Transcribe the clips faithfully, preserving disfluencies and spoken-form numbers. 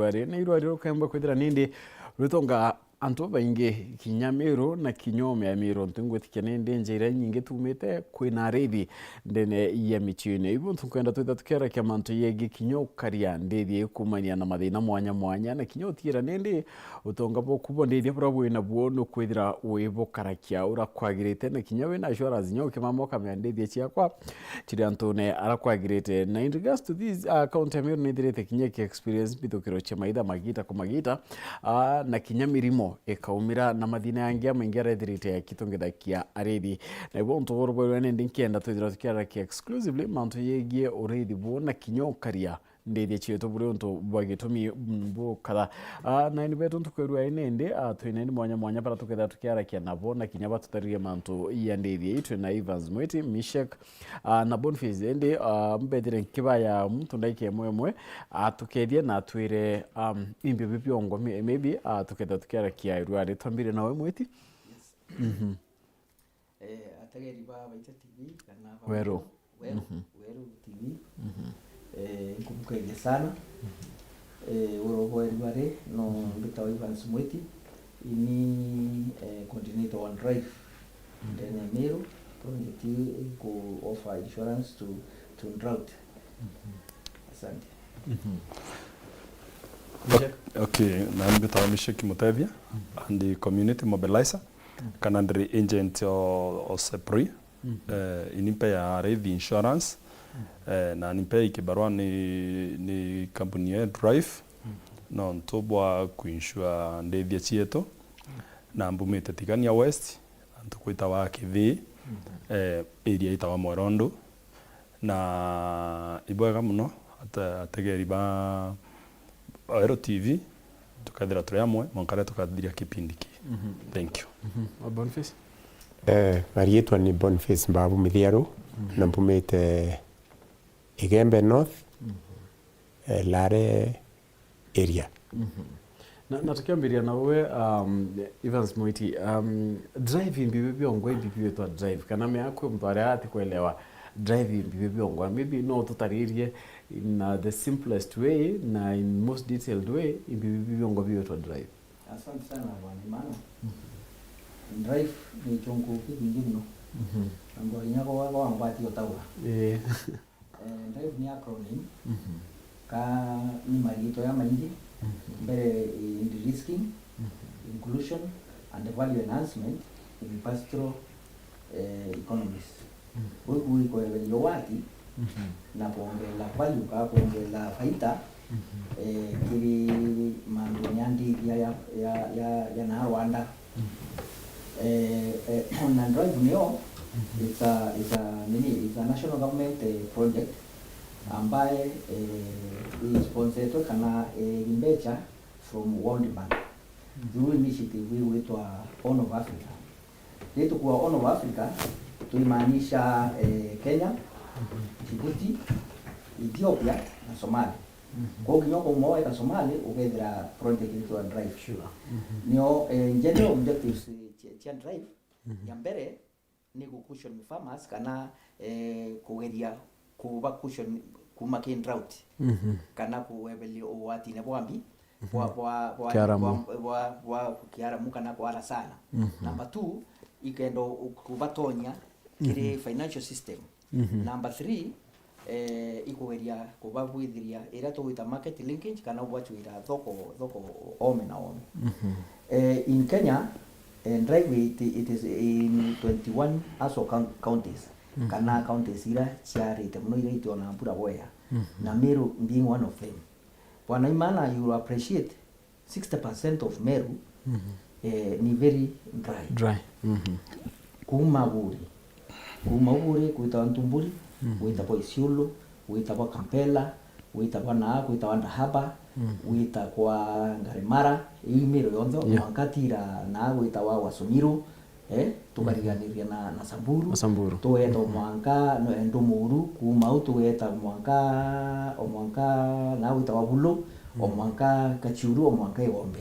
Rwari, na irwari rukemba kwithira nindi rutonga antu baingi kinya Miru na kinya ume ya Miru. Ntu ngwitikia nindi njira nyingi tumite kwina arithi ndene ya miciine. Ibu ntu nkwenda twitha tukiarakia mantu yegi kinya ukaria ndithi ikumania na mathina mwanya mwanya, na kinya utiira nindi utonga bwaku bwa ndithi bura bwina buo nukwithira wibukarakia ura kwagirite, na kinya wina assurance nyo ukimama ukamea ndithi ciakwa chiri antune ara kwagirite. Na in regards to this, uh, county ya Meru nithirite kinya ki experience mbithukiro cia maitha magita ku magita, uh, na kinya mirimo ikaumira na mathina yangi amaingi arethirite akitongithakia arithi. Na ibo untu buru bwerwe nindi nkienda twithira tukiarakia exclusively mantu yegie urithi bu na kinya ukaria ndithia cietu buri untu bwa gitumi bukatha. Ah, na ni betu ntuku irua inindi, ah, twina ni mwanya mwanya bara tuketha tukiarakia nabo na kinya batutaririe mantu ya ndithia ii. Twina Evans Mwiti, Mishek, ah, na Boniface. Indi, ah, mbethire nkibaya muntu ndaika imwe imwe, ah, tukethie na atwire, um, imbi bibi biongo, may-, maybe, ah, tuketha tukiarakia irua ri. Twambire nawe Mwiti. Yes. Mhm. Eh, ategeri ba Baite T V kana ba Weru. Weru, Mhm. Weru T V. Mhm. Eh, nkumukethia sana. Mhm. Eh, uro bwa irua ri, no Mhm. mbitawa Evans Mwiti. Ini, eh, coordinator wa Drive. Mhm. Ndene ya Meru, project iku offer insurance to, to drought. Mhm. Asante. Mhm. Okay, na mbitawa Mishek Mutethia, Mhm. and the community mobilizer. Kana ndiri agent o, o Sepri. Mhm. Eh, ini mpeaga arithi insurance. Mhm. Eh, na ni mpeaga kibarua ni, ni kampuni ya Drive. Mhm. Nontu bwa kuinsure ndithia cietu. Mhm. Na mbumite Tigania West, antu kwitawa Kithii, Mhm. eh, area itagwa Mwerondu. Na ibwega muno ate-, ategeri ba Weru T V, tukethira turi amwe mwanka riria tukathiria kipindi ki. Mhm. Thank you. Mhm. Wa Boniface? Eh, marietwa ni Boniface Mbabu Mithiaru, Mhm. na mbumite Igembe North, Mhm. eh, Lare area. Mhm. Na, na tukiambiria nawe, um, Evans Mwiti, um, Drive imbibi biongwa, imbibi bitwa Drive, kana mea kwi muntu aria ati kwelewa Drive imbibi biongwa, maybe no tutaririe in, uh, the simplest way na in most detailed way, imbibi biongwa biwitwa Drive. Asante sana, Bwana Imana. Mhm. Drive ni chongo kibingi muno. Mhm. Andu inya kwa, kwa ngwati utaura. Eh. Eh, Drive ni acronym Mhm. ka ni mariitwa ya maingi. Mhm. Mbere, eh, de-risking, Mhm. inclusion and value enhancement in pastoral, eh, economies. Mhm. Gwiku ikweberia wati Mhm. na kwongerera value ka kwongerera baita Mhm. eh, kiri mantu ya ndithia ya, ya, ya, ya na Rwanda. Mhm. Eh, eh, na Drive niyo, Mhm. it's a, it's a, nini, it's a national government, eh, project ambaye, eh, isponsetwe kana, eh, imbecha from World Bank Mhm. through initiative igwitwa Horn of Africa. Riria tukuuga Horn of Africa, tuimaanisha, eh, Kenya, Mhm. Djibouti, Ethiopia na Somalia. Mhm. Kwou kinya ukauma weka Somalia, ukethira project itwa Drive. Sure. Mhm. Nio, eh, general objectives, eh, cia, cia Drive, Mhm. ya mbere ni ku cushion farmers kana, eh, kugeria kuba cushion kuma ki drought, Mhm. kana kueberia ugwatine bwa mbi, Mhm. bwa, bwa, bwa, Kiaramu. bwa, bwa, bwa kiaramu kana kwara sana. Mhm. Number two, ikenda u-, kubatonya kiri Mhm. financial system. Mhm. Number three, eh, ikugeria kubabwithiria iria tugwita market linkage kana ubacwira thoko, thoko ome na ome. Mhm. Eh, in Kenya, eh, Drive it, it is in twenty-one ASO coun-, counties, Mhm. kana counties iria ciarite muno iria itiona mbura bwega. Mhm. Na Meru being one of them. Bwana Imana, you will appreciate sixty percent of Meru, Mhm. eh, ni very dry. Dry. Mhm. Kuuma Buri. Kuuma Buri, gwitagwa Ntumburi, Mhm. gwitagwa Isiolo, gwitagwa Kampela, gwitagwa naa, gwitagwa Ndahaba, Mhm. gwitagwa Ngaremara, iu Meru yonthe, Yeah. mwanka tira naa gwitagwa Wasoniru, eh, tukariganiria na, na Samburu. Na Samburu. Tugeeta o Mhm. mwanka, no, eh, Ndumuru, kuuma au tugeeta mwanka, o mwanka, na gwitagwa Bulu, o Mhm. mwanka Kachiuru, o mwanka Igombe.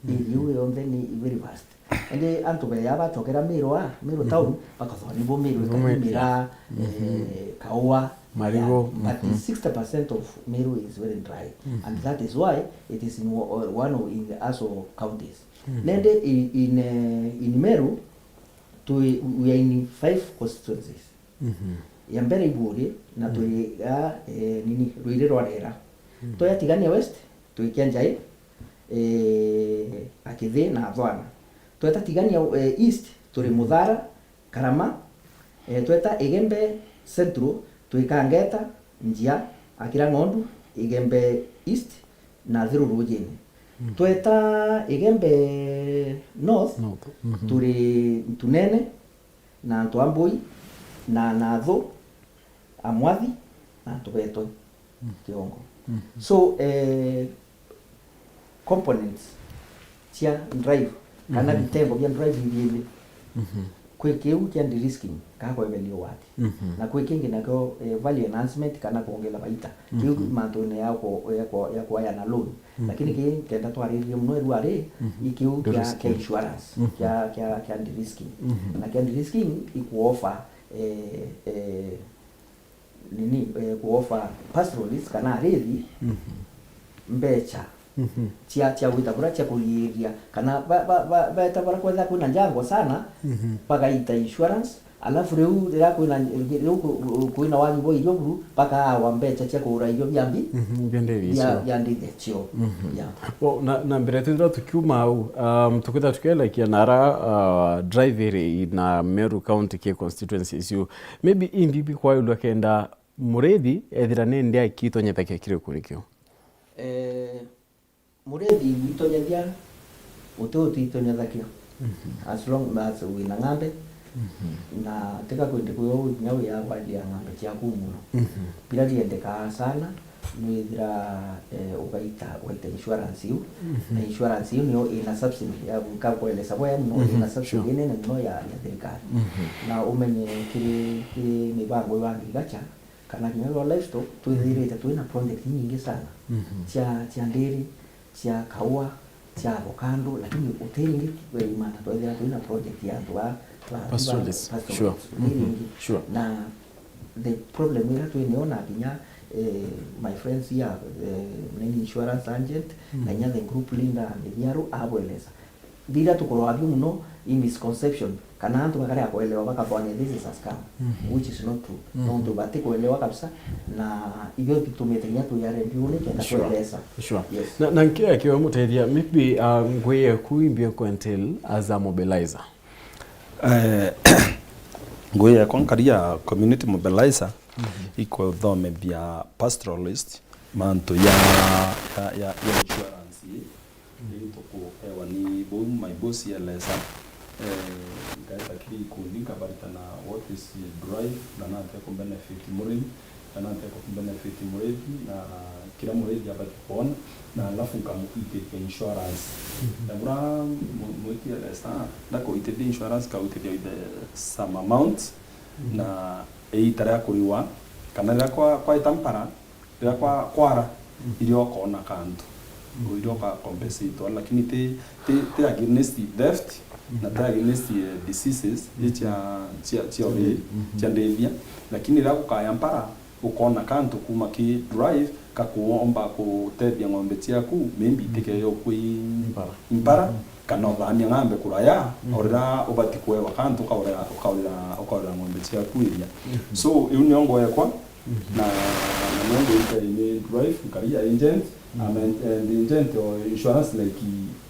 Mhm. Area iu yonthe ni very vast. Indi antu beya bacokera Meru a, Meru Mhm. town, bakathwa nibo Meru Nibo Meru, ikaimira, yeah. Mhm. eh, kaua, Marigu, Yeah, but mhm. sixty percent of Meru is very dry, Mhm. and that is why it is in o-, one of in the ASO counties. Mhm. Nende in, in, eh, in Meru, twi, we are in five constituencies. Mhm. Ya mbere Ibuuri, na Mhm. twi ya, eh, nini, Ruiri rwa Rera. Mhm. Twi ya Tigania West, twi Kianjai, eh, Akithi na Athwana. Tweta Tigania, eh, East, turi Mhm. Muthara, Karama, eh, tweta Igembe Central, twi Kangeta, Njia, Akira Ng'ondu, Igembe East, na Thiru Rujini. Mhm. Tweta Igembe North, North, mhm. turi Ntunene, na antu a Mbui, na Nathu, Amwathi, na antu betwe Mhm. Kiongo. Mhm. So, eh, components cia drive, kana Mhm. vitengo via drive ibi ili, Mhm. kwi kiu kia de-risking, kana kwebelia ugwati. Mhm. Na kwi kingi nakio, eh, value enhancement, kana kwongela baita. Kiu Mhm. mantune ya ku-, ya ku-, ya kuaya na loan. Mhm. Lakini ki kenda twariririe muno iru ari, Mhm. i kiu kia, De-risking. kia insurance, Mhm. kia, kia, kia de-risking. Mhm. Na kia de-risking i kuofa, eh, eh, nini, eh, kuofa pastoralists kana arithi Mhm. mbecha Mhm. cia, cia gwita bura cia kuriiria, kana ba, ba, ba, beta bara kwetha kwina njangwa sana, Mhm. bagaita insurance, alafu riu riria kwina, riu ku-, ku-, kwina wagi bwa irio buru, bakaawa mbecha cia kugura irio bia mbi, Mhm. Bia ndiri bia, icio. bia ndithia cio. Mhm. Yeah. Bo, na, na mbere twithira tukiuma au, um, tukwithira tukielekia na ara, uh, drive iri na Meru County ki constituency icio. Maybe imbi bikwailwa kenda murithi ethira ni ndi akitonyethakia kiri kurikio. Eh, murithi gwitonyethia, uti utitonyethakia. Mhm. As long as wina ng'ambe, Mhm. na tika kwindi kwi uu kinya wi ya kwaria ng'ambe ciaku muno. Mhm. Biria biendekaa sana, nwithira, eh, ugaita, ugaita insurance iu. Mhm. Na insurance iu niyo ina subsidy, ya, nkakueleza bwega muno, Mhm, ina subsidy sure. inene muno ya, ya thirikari. Mhm. Na umenye kiri, kiri mibango ya agriculture, kana kinya rwa livestock, twithirite twina project nyingi sana. Mhm. Cia, cia ndiri, cia kaua, cia avocado, lakini uti ringi kweimana twethira twina project ya antu ba, ba, Pastoralists, ba, pastoralists. Sure. Uti Mhm. ringi. Sure. Na the problem ira twinio na kinya, eh, my friends here, eh, nini insurance agent, Mhm. na kinya the group leader Mithiaru abweleza. Biria tukurwabio muno i misconception, kana antu bakarega kuelewa bakathwania this is a scam, Mhm. which is not true. Mhm. Nontu batikwelewa kabisa, na ibio bitumite kinya twi R M B U ni kenda Sure. twelesa. Sure. Yes. Na, na nkia kiu mutethia, maybe, uh, ngui yeku imbi ku entail as a mobilizer? Eh, ngui yekwa nkari ya community mobilizer, mhm, ikuthomethia pastoralist mantu ya, ya, ya, ya insurance. Riu tukuewa ni bau my boss elesa, eh, ngaeta kiri ikundi nkabaritana what is drive, na natia ku benefit murimi, na natia ku benefit murithi, na kiria murithi abati kwona, na alafu nkamuitithia insurance. Mhm. Na bura mu-, mwiti elesa, ndakuitithia insurance, kauitithia with the some amount, mhm, na iita ria kuriwa, kana riria kwa, kwaita mpara, riria kwa, kwara, mhm, irio ukona kantu, mhm, irio uka compensate, lakini ti, ti, ti against theft, na, mhm, ti against, eh, diseases, mhm, cia, cia, cia, mhm, uri, mhm, cia ndithia, lakini riria gukaya mpara, ukona kantu kuma ki drive, kakuomba kutethia ng'ombe ciaku, maybe, mhm, itikeyokwi mpara, mpara, mhm, kana uthamia ng'ombe kuraya, mhm, o riria ubati kuewa kantu, ukaurira, ukaurira, ukaurira ng'ombe ciaku iria. Mhm. So, iu nio ngwekwa, mhm, na, na nio ngwita ini drive, nkari ya agent, mhm, I'm an, an agent or insurance like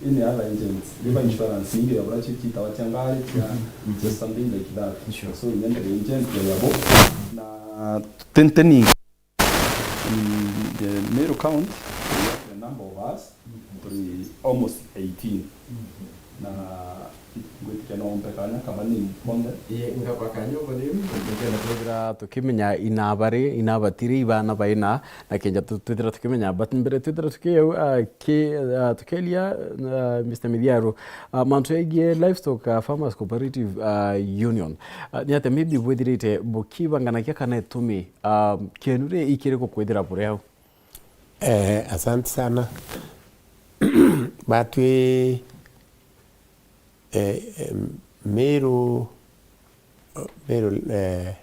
any other agent. Riba, mhm, insurance ingi ya bura ci-, citawa cia ngari, cia, mhm, mhm, just something like that. Sure. So, inya ndiri agent ya bo. Na tenteni in the Meru County, we have a number of us, turi almost eighteen. Na ngwitikia no mpe kanya kaba ni mponthe. Ii, ngaba kanya ubo riu, ngenda kwithira tukimenya inabari, inabatiri, ibana baina, na kenja tu-, twithira tukimenya, but mbere twithira tuki-, ah, ki-, ah, tukielia, ah, Mister Mithiaru, ah, mantu yaigie Livestock, ah, Farmers Cooperative, ah, Union. Ah, ni atia maybe bwithirite bukibanganagia kana itumi, ah, kienu ri ikiriku kwithira buri au? Eh, asante sana. Batwi, eh, eh, Meru, Meru, eh,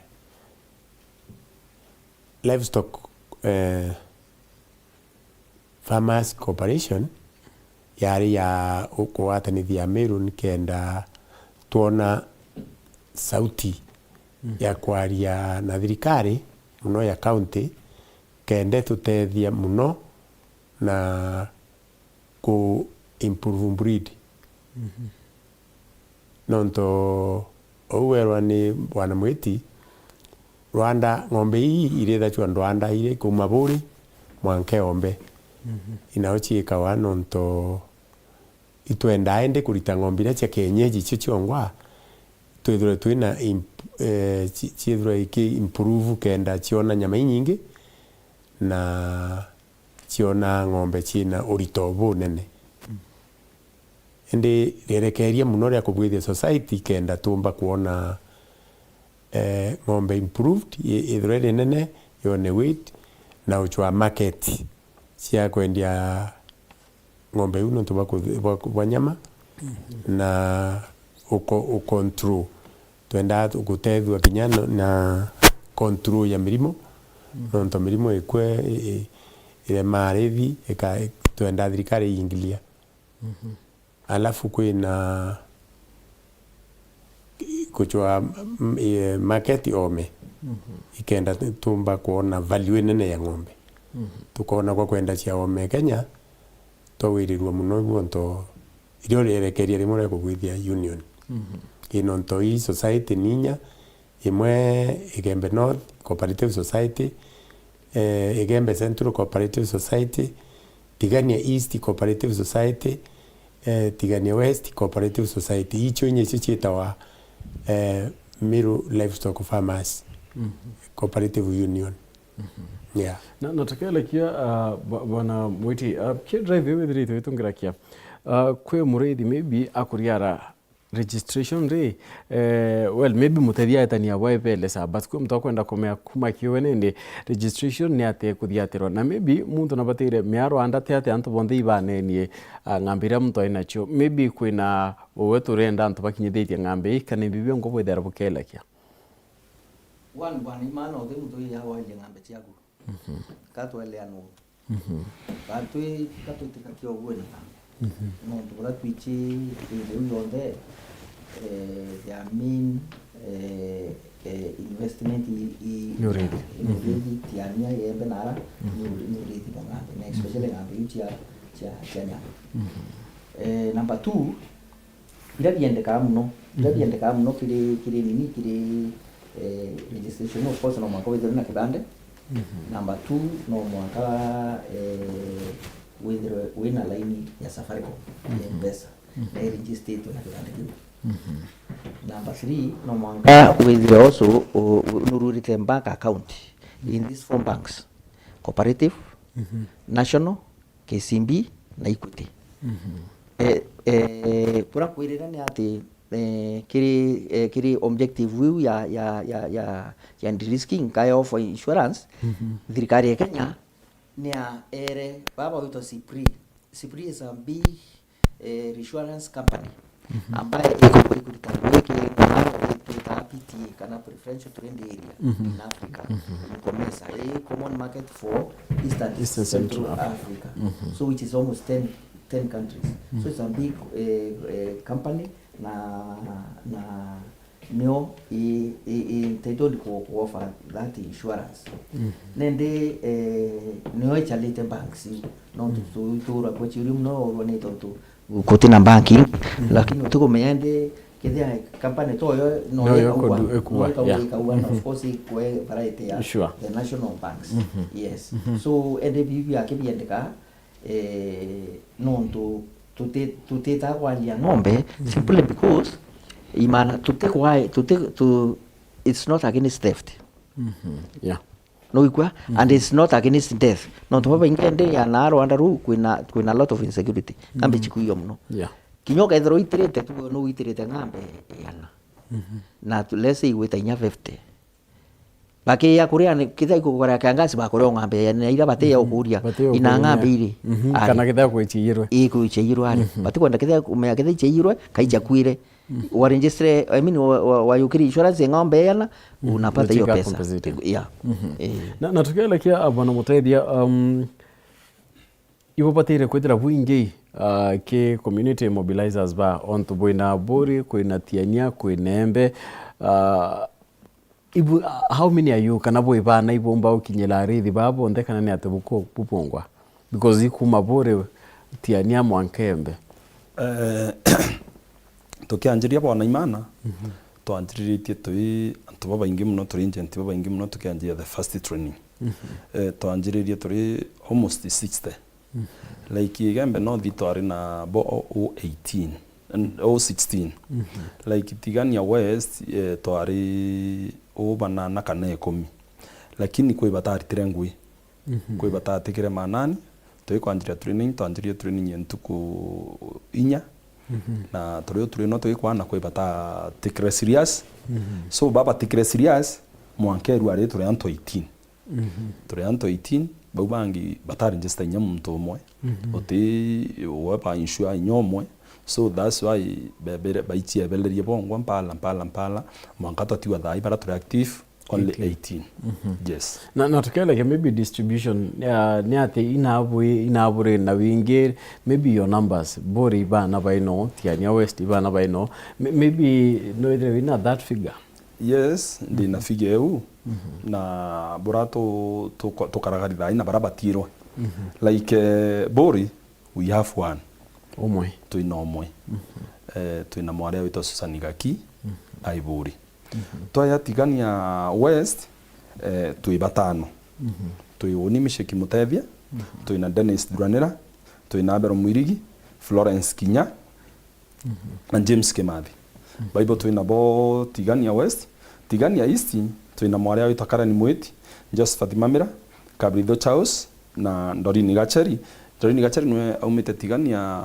Livestock, eh, Farmers Corporation yari ya u-, kugwatanithia Meru nikenda twona sauti ya kwaria na thirikari muno ya county, kenda tutethia muno na ku improve breed. Nontu ou werwa ni bwana Mwiti, rwanda ng'ombe ii irithagwa ndwanda iri kuuma Buuri mwanka Iombe. Inao ciikawa nontu itwendaa indi kurita ng'ombe iria cia kienyeji cio ciongwa, twithirwe twina imp-, eh, ci-, ciithirwe iki improve kenda ciona nyama inyingi na ciona ng'ombe ciina urito bunene. Indi rierekeeria muno ria kubwithia society kenda tuumba kwona, eh, ng'ombe improved, i-, ithirwe iri nene, yone weight, na uchwa market cia kwendia ng'ombe iu nontu bwa kuthi-, bwa, bwa nyama, na uko-, ucontrol. Twendaa gutethua kinya na, na control ya mirimo, nontu mirimo ikwe i-, i-, iremaa arithi, ika-, twendaa thirikari iingilia. Alafu kwina kuchwa, mm, eh, market oome, ikenda tumba kwona value inene ya ng'ombe. Tukona kwa kwenda cia oome Kenya, twawirirua muno ibu onto irio rierekeria rimwe ria kugwithia union. Ino nto ii society ni inya, imwe Igembe North Cooperative Society, eh, Igembe Central Cooperative Society, Tigania East Cooperative Society, eh, Tigania West Cooperative Society. Icio inya icio ciitawa, eh, Meru Livestock Farmers Cooperative Union. Yeah. Na, na tukielekia, ah, bwa-, bwana Mwiti, ah, ki drive iu ithirite itungira kia? Ah, kwi murithi maybe akuriara registration ri, eh, well, maybe mutethia etania bwa ipele sa, but kwi muntu akwenda kumea kuma kiwe nindi registration ni atia ikuthiatirwa? Na maybe muntu nabatire miaro anda ti atia antu bonthe ibanenie, ah, ng'ambi iria muntu ainacio. Maybe kwina uwe turenda antu bakinyithitie ng'ambi ii, kana imbi biongo bwithera bukelekia? One, bwana, imana uthi muntu ii agwaria ng'ambi ciaku. Ka tweleanwa. Batwi, ka twitika kio uguo na ng'ambi. Nontu buria twichi iri iu yonthe, eh, their main, eh, eh, investment i, i, ni urithi. Ni urithi, Tiania, Igembe na ara, ni uri-, ni urithi bwa ng'ambi. Na especially ng'ambi iu cia, cia, cia nyama. Eh, number two, Biria biendekaa mono, biria biendekaa mono kiri, kiri nini, kiri, eh, registration, of course, no mwanka withirwe na kibande. Number two, no mwanka, eh, withirwe wina laini ya Safaricom, ya M-Pesa, na iregisteretwe na kibande kiu. Number three, no mwanka withirwe also, u-, u-, nururite bank account in these four banks, Cooperative, National, K C B na Equity. Eh, eh, buria kwirira ni ati, eh, kiri, eh, kiri objective iu ya, ya, ya, ya, ya de-risking, ka ya offer insurance, thirikari ya Kenya ni ya ere baba witwa Sipri. Sipri is a big, eh, reinsurance company ambaye iku-, ikurita wiki mwana twitaga P T A kana preferential trade area in Africa, in COMESA, a common market for Eastern Eastern Central Central Africa. Africa. So which is almost ten, ten countries. So it's a big, eh, eh, company na, na nio i, i, i entitled ku, ku offer that insurance. Nindi, eh, nio ichalite banks iu. Nontu tu, tuura kwa chiuri muno urwa ni tontu gutina bank ingi, lakini utikumenya ndi kethia company toyo no ikaua, no ikaua, na of course ikwe variety ya the national banks. Yes. So, ende biu biake biendeka, eh, nontu tuti-, tutitaga kwaria ng'ombe simply because imana tutikwa-, tuti-, tu-, it's not against theft. Yeah. Nwigua? And it's not against death. Nontu babaingi ende ya na Rwanda ruu kwina, kwina lot of insecurity. Ng'ambe chikuiyo muno. Yeah. Kinya ukethirwa uitirite tu, no uitirite ng'ambe iana. Na tu, let's say igwita inya fifty. Bakiya kuria ni kithia ikugora kiangasi bakuria ng'ombe ya na ira batiya ukuria ina ng'ombe iri. Mhm. Ari. Kana kithia kwichiirwe. Ikuchiirwe ari. Mhm. Batikwenda kithia kumenya kithia ichiirwe, kaija kwire. Mhm. Wa register, I mean, wa, wa, wa yukiri insurance ng'ombe yana, mhm, unapata hiyo pesa. Compensated. Yeah. Mhm. Eh. Na, na tukielekea, ah, Bwana Mutethia, um, ibubatire kwithira bwingi, ah, ki community mobilizers ba ontu bwina Buri, kwina Tiania, kwina Embe, ah, ibu, ah, how many are you? Kana bwi bana ibumba ukinyira arithi ba bonthe, kana ni ati buku-, bubungwa? Because ikuma Buri, Tiania, mwanka Embe. Eh, tukianjiria bwana Imana, mhm, twanjiriritie twi antu babaingi muno, turi agent babaingi muno tukianjiria the first training. Mhm. Eh, twanjiririe turi almost sixty. Mhm. Like, Igembe North twari na bo o, o eighteen, n-, o sixteen. Mhm. Like, Tigania West, eh, twari o banana kana ikumi. Lakini kwi bataritire ngui. Mhm. Kwi batatikire manani, twikwanjiria training, twanjirie training ya ntuku inya. Mhm. Na turi o turi no twikwana kwi batatikire serious. Mhm. So, babatikire serious, mwanka eru ari turi antu eighteen. Mhm. Turi antu eighteen, bau bangi bataregister inya muntu umwe. Mhm. Uti we ba insure inya umwe. So that's why bebere-, baichiebelerie bongwa mpala, mpala, mpala. Mwanka twatiwa thaa ii bara turi active, only eighteen. Eighteen. Mhm. Yes. Na, na tukielekea maybe distribution, uh, ni ati inabwi-, inaburi na wingi, maybe your numbers, Buri ibana baino, Tiania West ibana baino, may-, maybe no withire wina that figure? Yes, ndina figure iu. Mhm. Na bura tu-, tu-, tukaraga rithaai na bara batiirwe. Mhm. Like, eh, Buri, we have one. Umwe. Twina umwe. Mhm. Eh, twina mwari witwa Susan Gaki, mhm, ai Buri. Mhm. Twaya Tigania West, eh, twi batano. Mhm. Twi uni Misheki Mutethia, mhm, twina Dennis Thuranira, twina Abel Mwirigi, Florence Kinya, mhm, na James Kimathi. Mhm. Baibo twina bo Tigania West. Tigania East, twina mwaria witwa Karen Mwiti, Josephat Mamira, Kabritho Charles, na Doreen Gacheri. Doreen Gacheri niwe aumite Tigania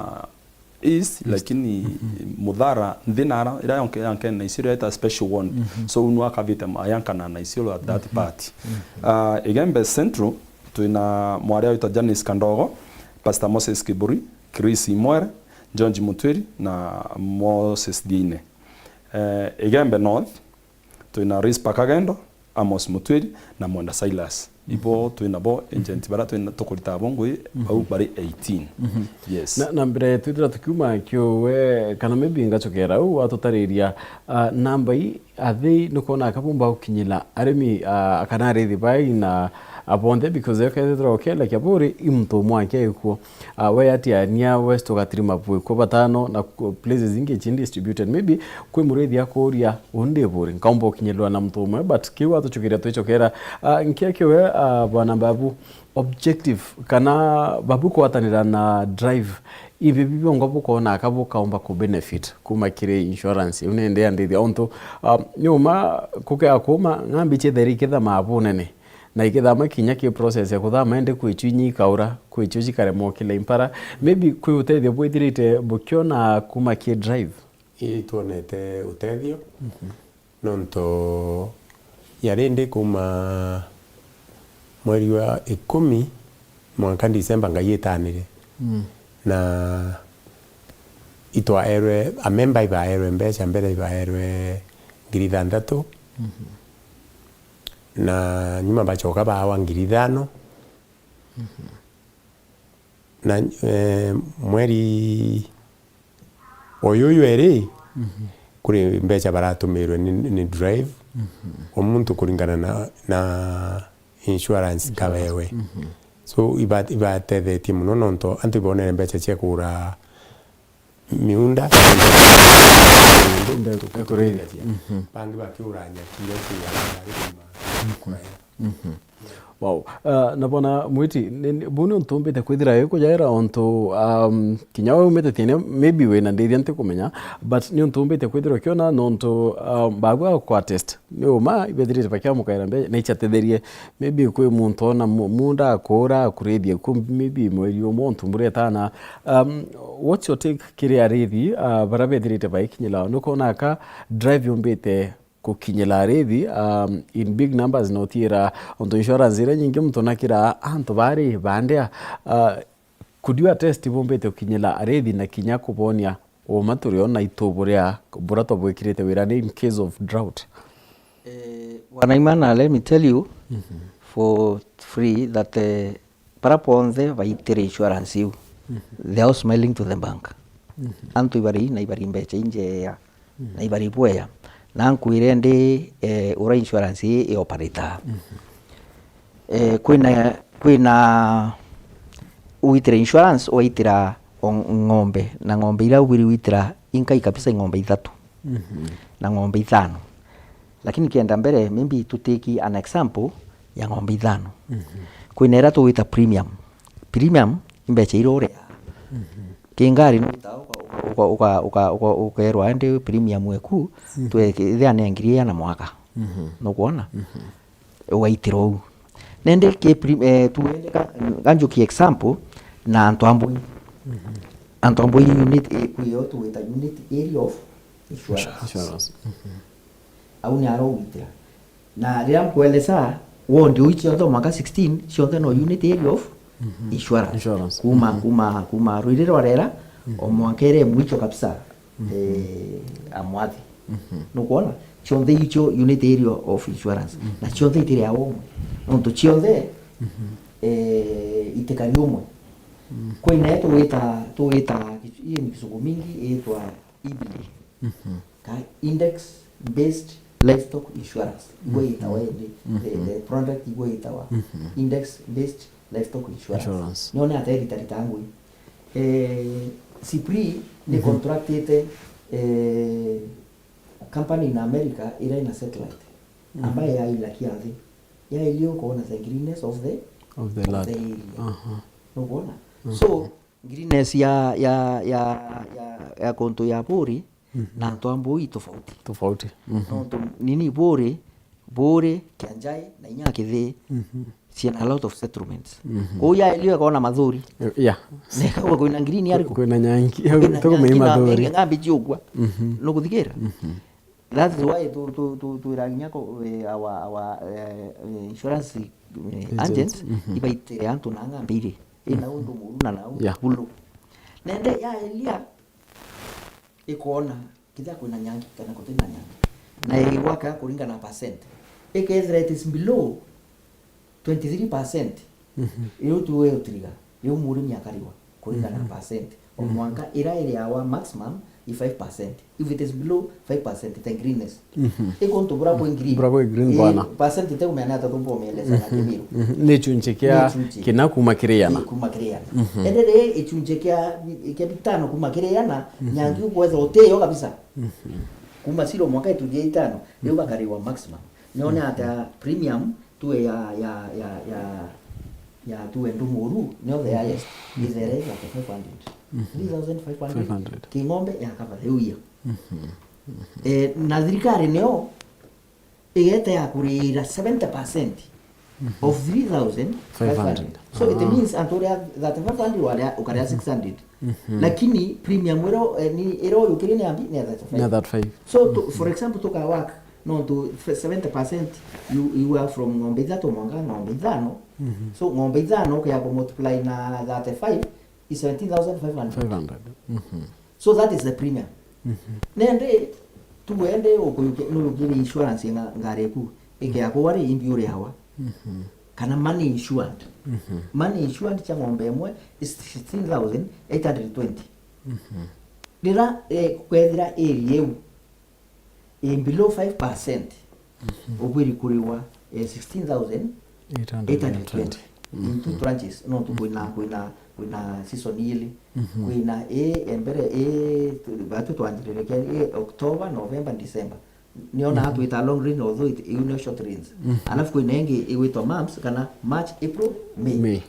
East, East, lakini, mhm, Muthara, nthi nara, ira yonke, yanke na Isiolo yeta special ward. Mhm. So, unu akavite ma-, yankana na Isiolo at that, mhm, part. Mhm. Ah, Igembe Central, twina mwaria witwa Janice Kandogo, Pastor Moses Kiburi, Chris Imwere, George Mutwiri na Moses Diine. Eh, Igembe North, twina Rispa Kagendo, Amos Mutwiri na Mwenda Silas. Ibo, mhm, twina bo agent bara twina tukurita bo ngui, mhm, bau bari eighteen. Mhm. Yes. Na, na mbere twithira tukiuma kiuwe, kana maybe ngachokera u atutariria, ah, namba ii athei nukwona aka bumba gukinyira arimi, ah, kana arithi bai na abonthe, because ekethira ukielekia Buri i muntu umwe anke ikuo. Ah, we ati Tiania West ugatirima bwi kwa batano na ku-, places ingi chini distributed. Maybe kwi murithi akuria, undi Buri, nkaumba gukinyirwa na muntu umwe, but kiu atuchukiria twichokera. Ah, nkia kiwe, ah, bwana Babu, objective kana Babu kwatanira na Drive, ibi bibongwa bukona aka bukaumba ku benefit kuma kiri insurance iu nende ya ndithia? Ontu, ah, nyuma kukea kuma ng'ambi chetheri kithama bunene. Na ikithama kinya ki process ya kuthama, indi kwichio inya ikaura, kwichio cikaremwa kila impara. Maybe kwi utethio bwithirite bukiona kuma ki Drive? Ii, twonete utethio. Mhm. Nontu ya rindi kuma mweri wa ikumi mwanka December Ngai itanire. Mm. Na itwaerwe, amemba ibaerwe mbeca, mbere ibaerwe ngiri ithanthatu. Mhm. Na nyuma bachoka baawa ngiri ithano. Mhm. Na, eh, mweri uyu uyu eri, mhm, kuri mbeca baratumirwe ni, ni Drive, mhm, o muntu kuringana na, na insurance, insurance, kabewe. Mhm. So, iba-, ibatethetie muno nontu antu ibonere mbeca cia kugura miunda, mbegu, mbegu, ya kurithia. Mhm. Bangi bakiura nyaki iria ciaga ari kuma. Mhm. Mhm. Wow. Uh, na bwana Mwiti, ni, ni, bu ni untu umbite kwithira ikujaira ontu, um, kinya we umite Tiania, maybe wina ndithia ntikumenya, but ni untu umbite kwithira ukiona nontu, um, babu akwa test. Ni uma ibethirite bakiamukaira mbeca, na ichatetherie. Maybe kwi muntu ona mu-, munda akura, akurithia ku maybe mweri umwe, untu mbura itana. Um, what's your take kiri arithi, uh, bara bethirite baikinyira? Nukona aka Drive yumbite gukinyira arithi, um, in big numbers, na utiira untu insurance iria nyingi muntu nakira antu bari bandea, uh, could you attest bumbite gukinyira arithi na kinya kubonia uuma turio na itu buria, buria twabwikirite wirani in case of drought? Eh, Wanaimana, let me tell you for free that, eh, bara bonthe baitire insurance iu, they are all smiling to the bank. Antu ibari na ibari mbecha injeya, na ibari bweya. Na nkwire ndi, eh, ura insurance ii i operator. Eh, kwina, kwina witire insurance, waitira o ng'ombe, na ng'ombe iria ubiri witira inkai kabisa i ng'ombe ithatu, na ng'ombe ithano. Lakini kienda mbere, maybe to take an example ya ng'ombe ithano. Kwina iria tugwita premium. Premium i mbecha iria uria. Ki ngari nwita uka-, uka-, uka-, uka-, uka-, uka-, ukerwa ndi premium eku, twethia ne ngiri iana mwaka. Nukwona? Ugaitirwa uu. Nende ki pri-, eh, tuende ka, ganjuki example na antu a mbui. Antu a mbui unit, eh, kwi yo tugwita unit area of insurance. Insurance. Au ni arogwitira. Na riria nkweleza, ward iu cionthe mwaka sixteen, cionthe no unit area of insurance. Insurance. Kuma, kuma, kuma Ruiri rwa Rera, o mwanka iria mwicho kabisa, eh, Amwathi. Nukwona? Cionthe icio unit area of insurance. Na cionthe itiri ya umwe. Nontu cionthe, eh, itikari umwe. Kwina tugwita, tugwita, hii ni kisugu mingi, itwa IBLI. Ka index based livestock insurance. Igwe itawa indi, the, the product igwe itawa index based livestock insurance. Insurance. Nione ata iritarita ngui. Eh, SIPRI ni contractite, eh, company in America ira ina satellite. Ambaye yaila kiathi. Yaili ukoona the greenness of the, of the land. Of the area. Nukwona? So, greenness ya, ya, ya, ya, ya kuntu ya Buri na antu a Mbui tofauti. Tofauti. Nontu nini Buri, Buri, Kianjai, na inya Kithii, ciina a lot of settlements. Kou yaelio ikoona mathuri. Eh, yeah. Na ikauga kwina green ariku? Kwina nyangi. Kwina nyangi na mathuri. Ng'ambi ciugwa. Nukuthikira? That is why tu, tu, tu, twira nginya ko, eh, our, our, eh, eh, insurance, eh, agents, ibaitire antu na ng'ambi iri. Ina undu muru na nau bulu. Nende yaelia, ikoona kithia kwina nyangi kana kutina nyangi. Na igwaka kuringana na percent. Ikethira it is below twenty-three percent, riu tu we utiriga, riu murimi akariwa kuringana na percent. O mwanka ira iri awa maximum i five percent. If it is below five percent, then greenness. Ikuntu bura kwi green. Bura kwi green, bwana. Percent ite umea ni atatu mbomieleza na Kimiru. Ni chunche kia kina kuma kiriana. Ni kuma kiriana. Ende ri ichunche kia, kia bitano kuma kiriana, nyangi ukweza uteyo kabisa. Kuma zero mwaka ituthia itano, riu bakariwa maximum. Nione ata premium tu ya, ya, ya, ya, ya tu endu muru, nio the highest. Ithere ya five hundred. Three thousand five hundred. Five hundred. King'ombe ya kaba riu ya. Eh, na thirikari nio igete ya kurira seventy percent of three thousand five hundred. So it means antu uria thirty-five hundred waria ukaria six hundred. Lakini premium iro, eh, ni iro yukirie ni ambi ni thirty-five. Ni thirty-five. So to, for example, tuka work, no, to seventy percent you, you are from ng'ombe ithatu mwanka ng'ombe ithano. So ng'ombe ithano ukia ku multiply na thirty-five is seventeen thousand five hundred. Five hundred. So that is the premium. Nende tuende ukuyukia, nuyukirie insurance ya nga-, ngari yaku ikea kuwa ri, imbi uri hawa. Kana money insured. Money insured cha ng'ombe imwe is sixteen thousand eight hundred twenty. Rira, eh, kwethira area iu in below five percent, ubwiri kuriwa, eh, sixteen thousand eight hundred twenty. In two tranches, no tu kwina, kwina, kwina season ili. Kwina i, embere i, tu-, batu twanjirire kia, i October, November, December. Niona twita long range, although it, iu nio short range. Alafu kwina ingi igwitwa mumps, kana March, April, May. May.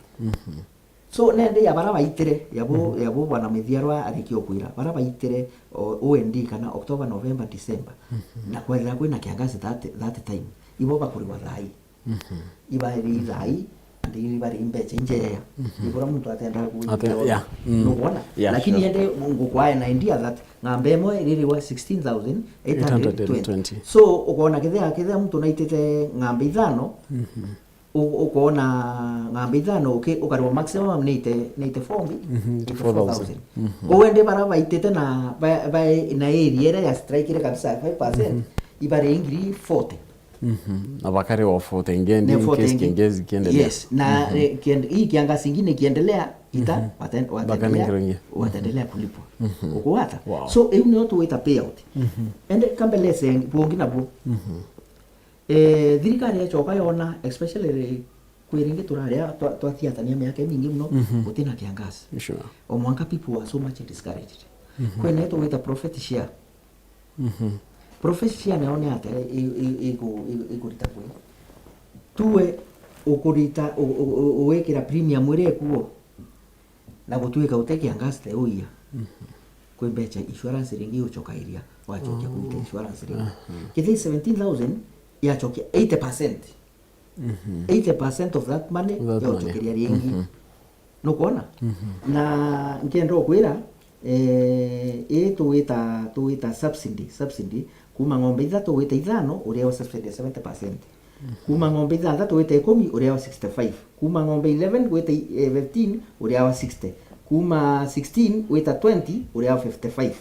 So, nende ya bara baitire, ya bo, ya bo bwana Mithiarwa arikia kwira, bara baitire o, O N D kana October, November, December. Na kwethira kwina kiangazi that, that time, ibo bakuriwa thai. Ibairi thai, Ndiri bari mbecha injeya. Ibura muntu atenda ku-, Ate-, yeah. Mm. Nukwona? Yeah, lakini sure. Ende ngukwaya na idea that ng'ombe imwe iririwa sixteen thousand eight hundred twenty. Eight hundred twenty. So, ukona kethia, kethia muntu naitite ng'ombe ithano, u-, ukona ng'ombe ithano, uki-, ukarwa maximum ni ite-, ni ite four mbi, mhm, ite four thousand. Four thousand. Mhm. Kou ende bara baitite na ba-, ba-, na area iria ya strike ire kabisa five percent, mhm, ibari ngiri forty. Mhm. Na bakari o forty ingi, in case kiengezi kiendelea. Yes, na, mhm, eh, kien-, hii kiangazi ingine kiendelea, ita, mhm, waten-, bakari watendelea, ngiri ingi, watendelea kulipwa. Mhm. Ukuwata? Wow. So, iu nio tuwita payout. Mhm. Ende kambelese bungi nabu. Mhm. Eh, thirikari yachoka yona, especially kwi ringi turaria twa-, twathiatania miaka imingi muno, mhm, gutina kiangazi. Sure. O mwanka people were so much discouraged. Mhm. Kwina itugwita profit share. Mhm. Profit share nayo ni atia i-, i-, iku-, i-, ikurita kwi? Tuwe ukurita, u-, u-, u-, uwikira premium iria ikuo, na gutuika uti kiangazi te uia. Mhm. Kwi mbecha insurance ringi ucokairia, wachokia kuita insurance ringi. Aha. Kethia seventeen thousand, yachokia eighty percent. Mhm. Eighty percent of that money, that money, yachokeria ringi. Mhm. Nukwona? Mhm. Na nkenda ukwira, eh, ii tuwita, tuwita subsidy, subsidy, kuma ng'ombe ithatu wita ithano, uriawa subsidy ya seventy percent. Mhm. Kuma ng'ombe ithanthatu wita ikumi, uriawa sixty-five. Kuma ng'ombe eleven wita i-, eh, fifteen, uriawa sixty. Kuma sixteen wita twenty, uriawa fifty-five.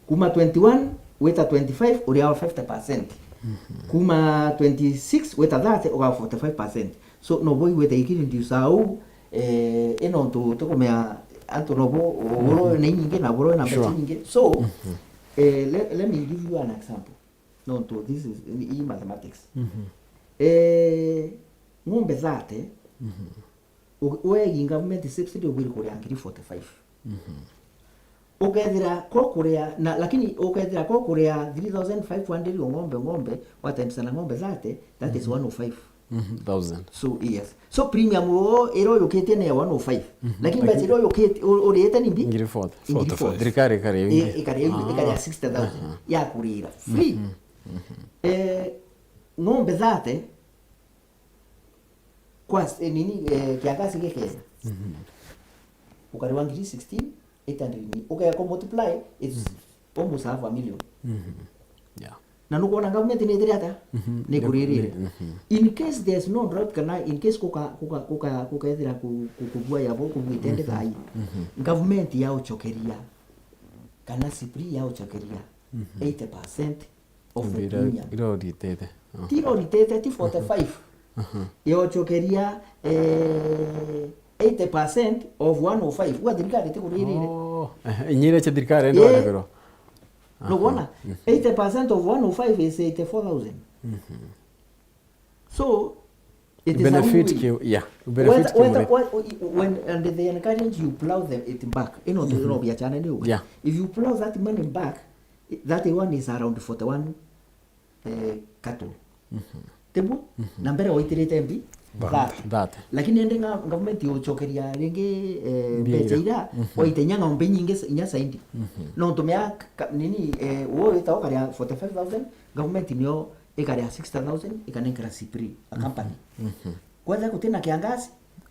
Kuma twenty-one wita twenty-five, uriawa fifty percent. Mhm. Kuma twenty-six wita thirty, ugawa forty-five percent. So, nobo igwita ikireduce au, eh, ino ntu tukumea antu nobo, uguru, mhm, ni nyingi na uguru na mbecha, sure, nyingi. So, mhm, eh, le-, let me give you an example. Nontu this is, i mathematics. Mhm. Eh, ng'ombe thirty, mhm, u-, wegi government subsidy ubwiri kuria ngiri forty-five. Mhm. Ukethira ko kuria, na, lakini ukethira ko kuria three thousand five hundred o ng'ombe, ng'ombe, wa times na ng'ombe thirty, that is, mhm, one oh five. Mhm, thousand. So, yes. So, premium o, ira uyukitie ni ya one oh five. Mhm. Lakini mbecha ira uyukitie, u-, uriite ni mbi? Ngiri forty. Forty-five. Thirikari ikaria ingi. I-, ikaria, ah, ikaria sixty thousand. Aha. Ya kurira. Free. Mhm. Mhm. Eh, ng'ombe thirty, kwa s-, eh, nini, eh, kiangazi gikenda. Mhm. Ukariwa ngiri sixteen, eight hundred ni, ukaya ku multiply, it's, mhm, almost half a million. Mhm. Yeah. Na nukwona government ni ithire ata? Mhm. Ni kuririre. Mhm. In case there's no drought, kana in case kuka, kuka, kuka, kukethira ku-, ku-, kubua ya bo, kubua itende, mhm, thai. Mhm. Government ya uchokeria, kana SIPRI ya uchokeria, mhm, eighty percent of the premium. Ira uritite. Ah. Ti ira uritite, ti forty-five. Aha. Yochokeria, eh, eighty percent of one oh five. Ua thirikari ti kuririre. Oh, eh, inyire cha thirikari ende, eh, waregerwa. Aha. Nukwona? Mhm. Eighty percent of one oh five is eighty-four thousand. Mhm. So, it is a benefit win-win. Ki-, yeah, benefit. Whether, whether, kimure. What, when, and they encourage you plow them it back. Ino tu, mhm, ino biachara ni uga. Yeah. If you plow that money back, that one is around forty-one, eh, cattle. Mhm. Tibu? Mhm. Na mbere waitirite mbi? Thirty. Thirty. Lakini ende nga-, government uchokeria ringi, eh, mbecha ira, mhm, waite inya ng'ombe nyingi s-, inya saindi. Mhm. No tumia ka-, nini, eh, wo wita ukaria forty-five thousand, government nio ikaria sixty thousand, ikanenkera SIPRI, a company. Mhm. Kwanza gutina kiangazi,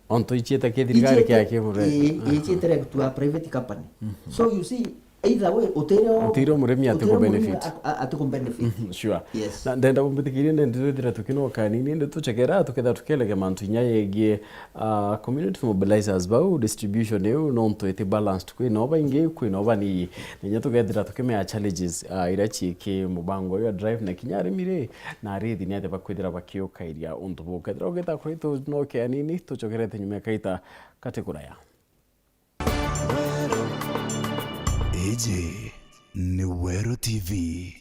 onto ichiete ki thirikari kia kimure. Ii, aha, ichietire to a private company. Mhm. So you see, either way, utire o-, utire o murimi atiku benefit. Utire o murimi a-, a-, atiku benefit. Mhm, sure. Yes. Na ndenda kumbitikiria, ndenda twithira tukinoka nini, ndi tuchekera, tuketha tukieleke mantu inya yegie, ah, community mobilizers bau, distribution iu, nontu iti balanced. Kwina o baingi, kwina o banini. Na inya tukethira tukimea challenges, ah, iria ciiki mubango uyu wa drive, na kinya arimi ri, na arithi ni atia bakwithira bakiukairia untu buu. Kethira ugita kuri tu no kia nini, tuchokerete nyuma ya kaita kati kuraya. Iji ni Weru T V.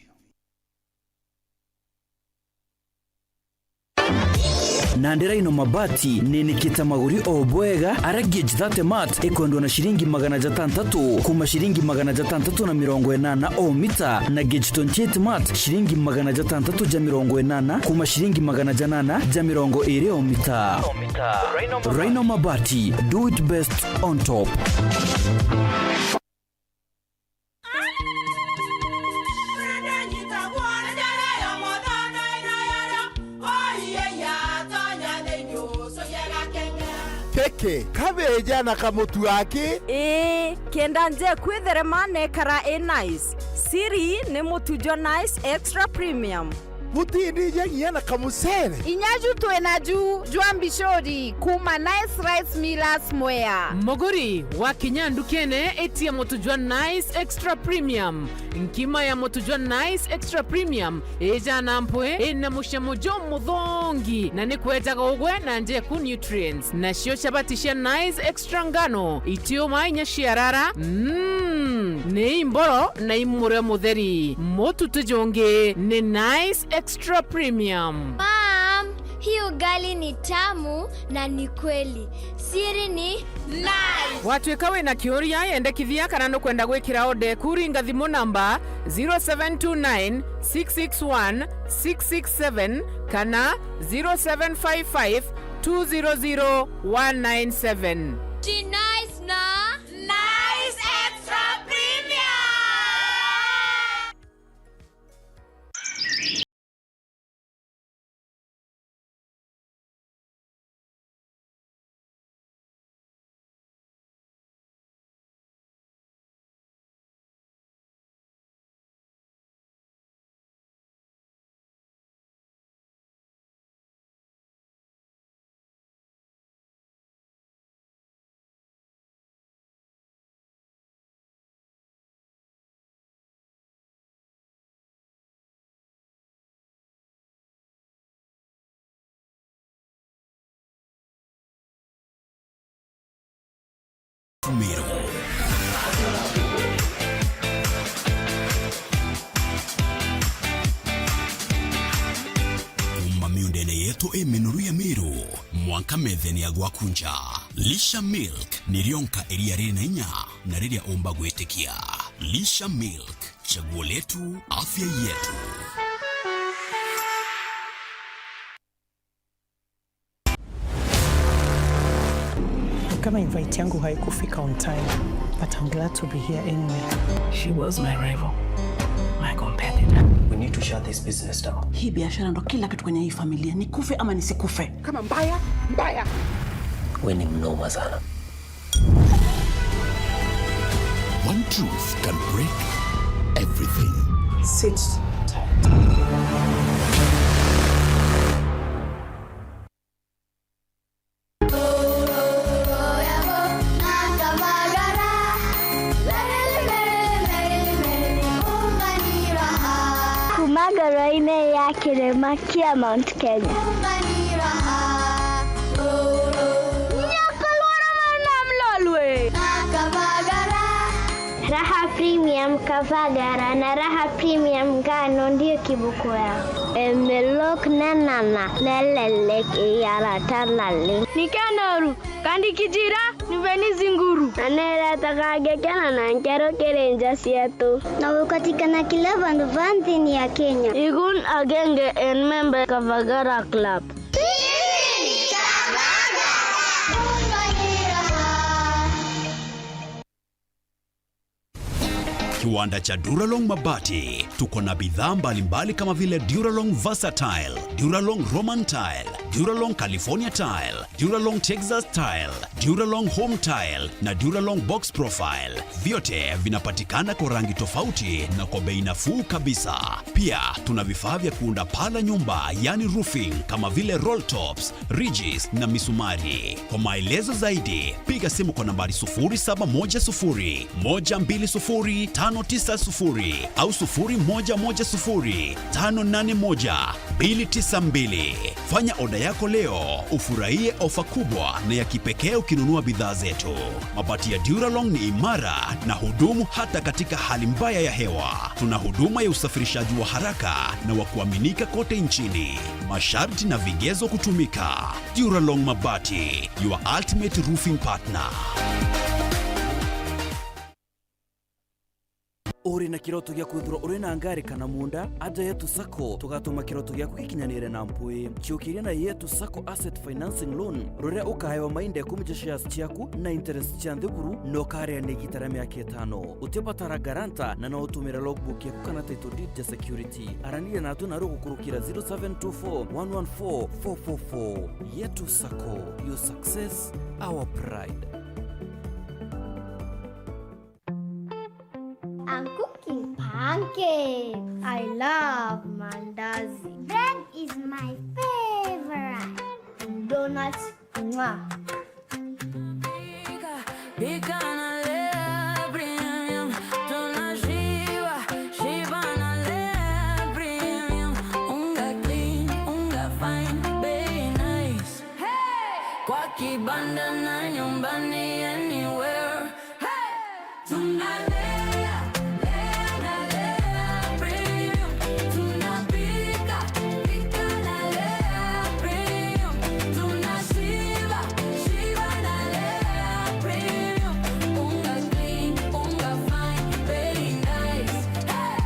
Nandi Rhino Mabati ninikite maguri o bwega, aria gauge thirty mat ikwendwa na ciringi magana jatantatu, kuma ciringi magana jatantatu na mirongo inana o mita, na gauge twenty-eight mat ciringi magana jatantatu ja mirongo inana, kuma ciringi magana janana ja mirongo iri o mita. Rhino Mabati, do it best on top. Ke, kabeja na kamutu aki? Ii, kenda njeku itherema na ikara i nice. Siri ni mutu jwa Nice Extra Premium. Butindija nginya na kamucere? Inya ju twi na ju jwa mbicuri kuuma Nice Rice Millers Mwea. Muguri, wakinya ndukene, itia mutu jwa Nice Extra Premium. Nkima ya mutu jwa Nice Extra Premium ijana mpwi, ina mucamo jumuthongi, na ni kwejaga ugwe na njeku nutrients. Nacio chabati cia Nice Extra ngano, itiuma inya ciarara, mm, ni imboro na imurio mutheri. Mutu ti jungi, ni Nice Extra Premium. Mom, hii ugali ni tamu na ni kweli. Siri ni Nice. Watwika wina kiuria, yendekithia kana nukwenda gwikira order eku, ringa thimu namba zero seven two nine, six six one, six six seven kana zero seven five five, two zero zero, one nine seven. Ti Nice na Nice Extra Premium. Meru. Kuuma miundene yetu i minoru ya Meru, mwanka methene ya gwaku nja. Lisha Milk ni rionka iria riri na inya na riria umba gwitikia. Lisha Milk, chaguo letu, afya yetu. Kama invite yangu haikufika on time, but I'm glad to be here anyway. She was my rival, my competitor. We need to shut this business down. Hii biashara ndo kila kitu kwenye hii familia. Nikufe ama nisikufe. Kama mbaya, mbaya. We ni mnoma sana. One truth can break everything. Sit tight. Kuma ngoro-inĩ ya kĩrĩma kĩa Mount Kenya. Raha Premium Kavagara na Raha Premium Ngano ndio kiboko yao. Emelok nenana nelelek iyarata naleng. Nikenoru kandi kijira niveni zinguru. Na neretaga ngekena na nkero kiri nja cietu. Na gukatikana kila vandu va nthini ya Kenya. Igun agenge en member Kavagara Club. Kiwanda cha Duralong Mabati. Tuko na bidhaa mbalimbali kama vile Duralong Versatile, Duralong Roman Tile, Duralong California Tile, Duralong Texas Tile, Duralong Home Tile na Duralong Box Profile. Vyote vinapatikana kwa rangi tofauti na kwa bei nafuu kabisa. Pia tuna vifaa vya kuunda paa la nyumba, yani roofing, kama vile roll tops, ridges na misumari. Kwa maelezo zaidi, piga simu kwa nambari sufuri saba moja sufuri, moja mbili sufuri, tano tisa sufuri au sufuri moja moja sufuri, tano nane moja, mbili tisa mbili. Fanya oda yako leo, ufurahie ofa kubwa na ya kipekee ukinunua bidhaa zetu. Mabati ya Duralong ni imara na hudumu hata katika hali mbaya ya hewa. Tuna huduma ya usafirishaji wa haraka na wa kuaminika kote nchini. Masharti na vigezo kutumika. Duralong Mabati, your ultimate roofing partner. Uri na kiroto gia kwithirwa uri na ngari kana munda? Aja Yetu Sacco, tugatuma kiroto giaku gikinyanire na mpwi. Ciukiria na Yetu Sacco Asset Financing Loan, ruria ukaewa mainda ikumi ja shares ciaku na interest cia nthi buru, na ukariania igita ria miaka itano. Utibatara guarantor, na no utumire logbook yaku kana title deed ja security. Araniria natwe naru gukurukira zero seven two four one one four four four four. Yetu Sacco, your success, our pride. I'm cooking pancakes. I love mandazi. Bread is my favorite. Donuts, mwah. Pika na Lea Premium, tunashiba, shiba na Lea Premium. Unga clean, unga fine, bei nice. Hey! Kwa kibanda na nyumbani, anywhere. Hey! Tunalea, lea na Lea Premium. Tunapika, pika na Lea Premium. Tunashiba, shiba na Lea Premium. Unga clean, unga fine, very nice. Hey!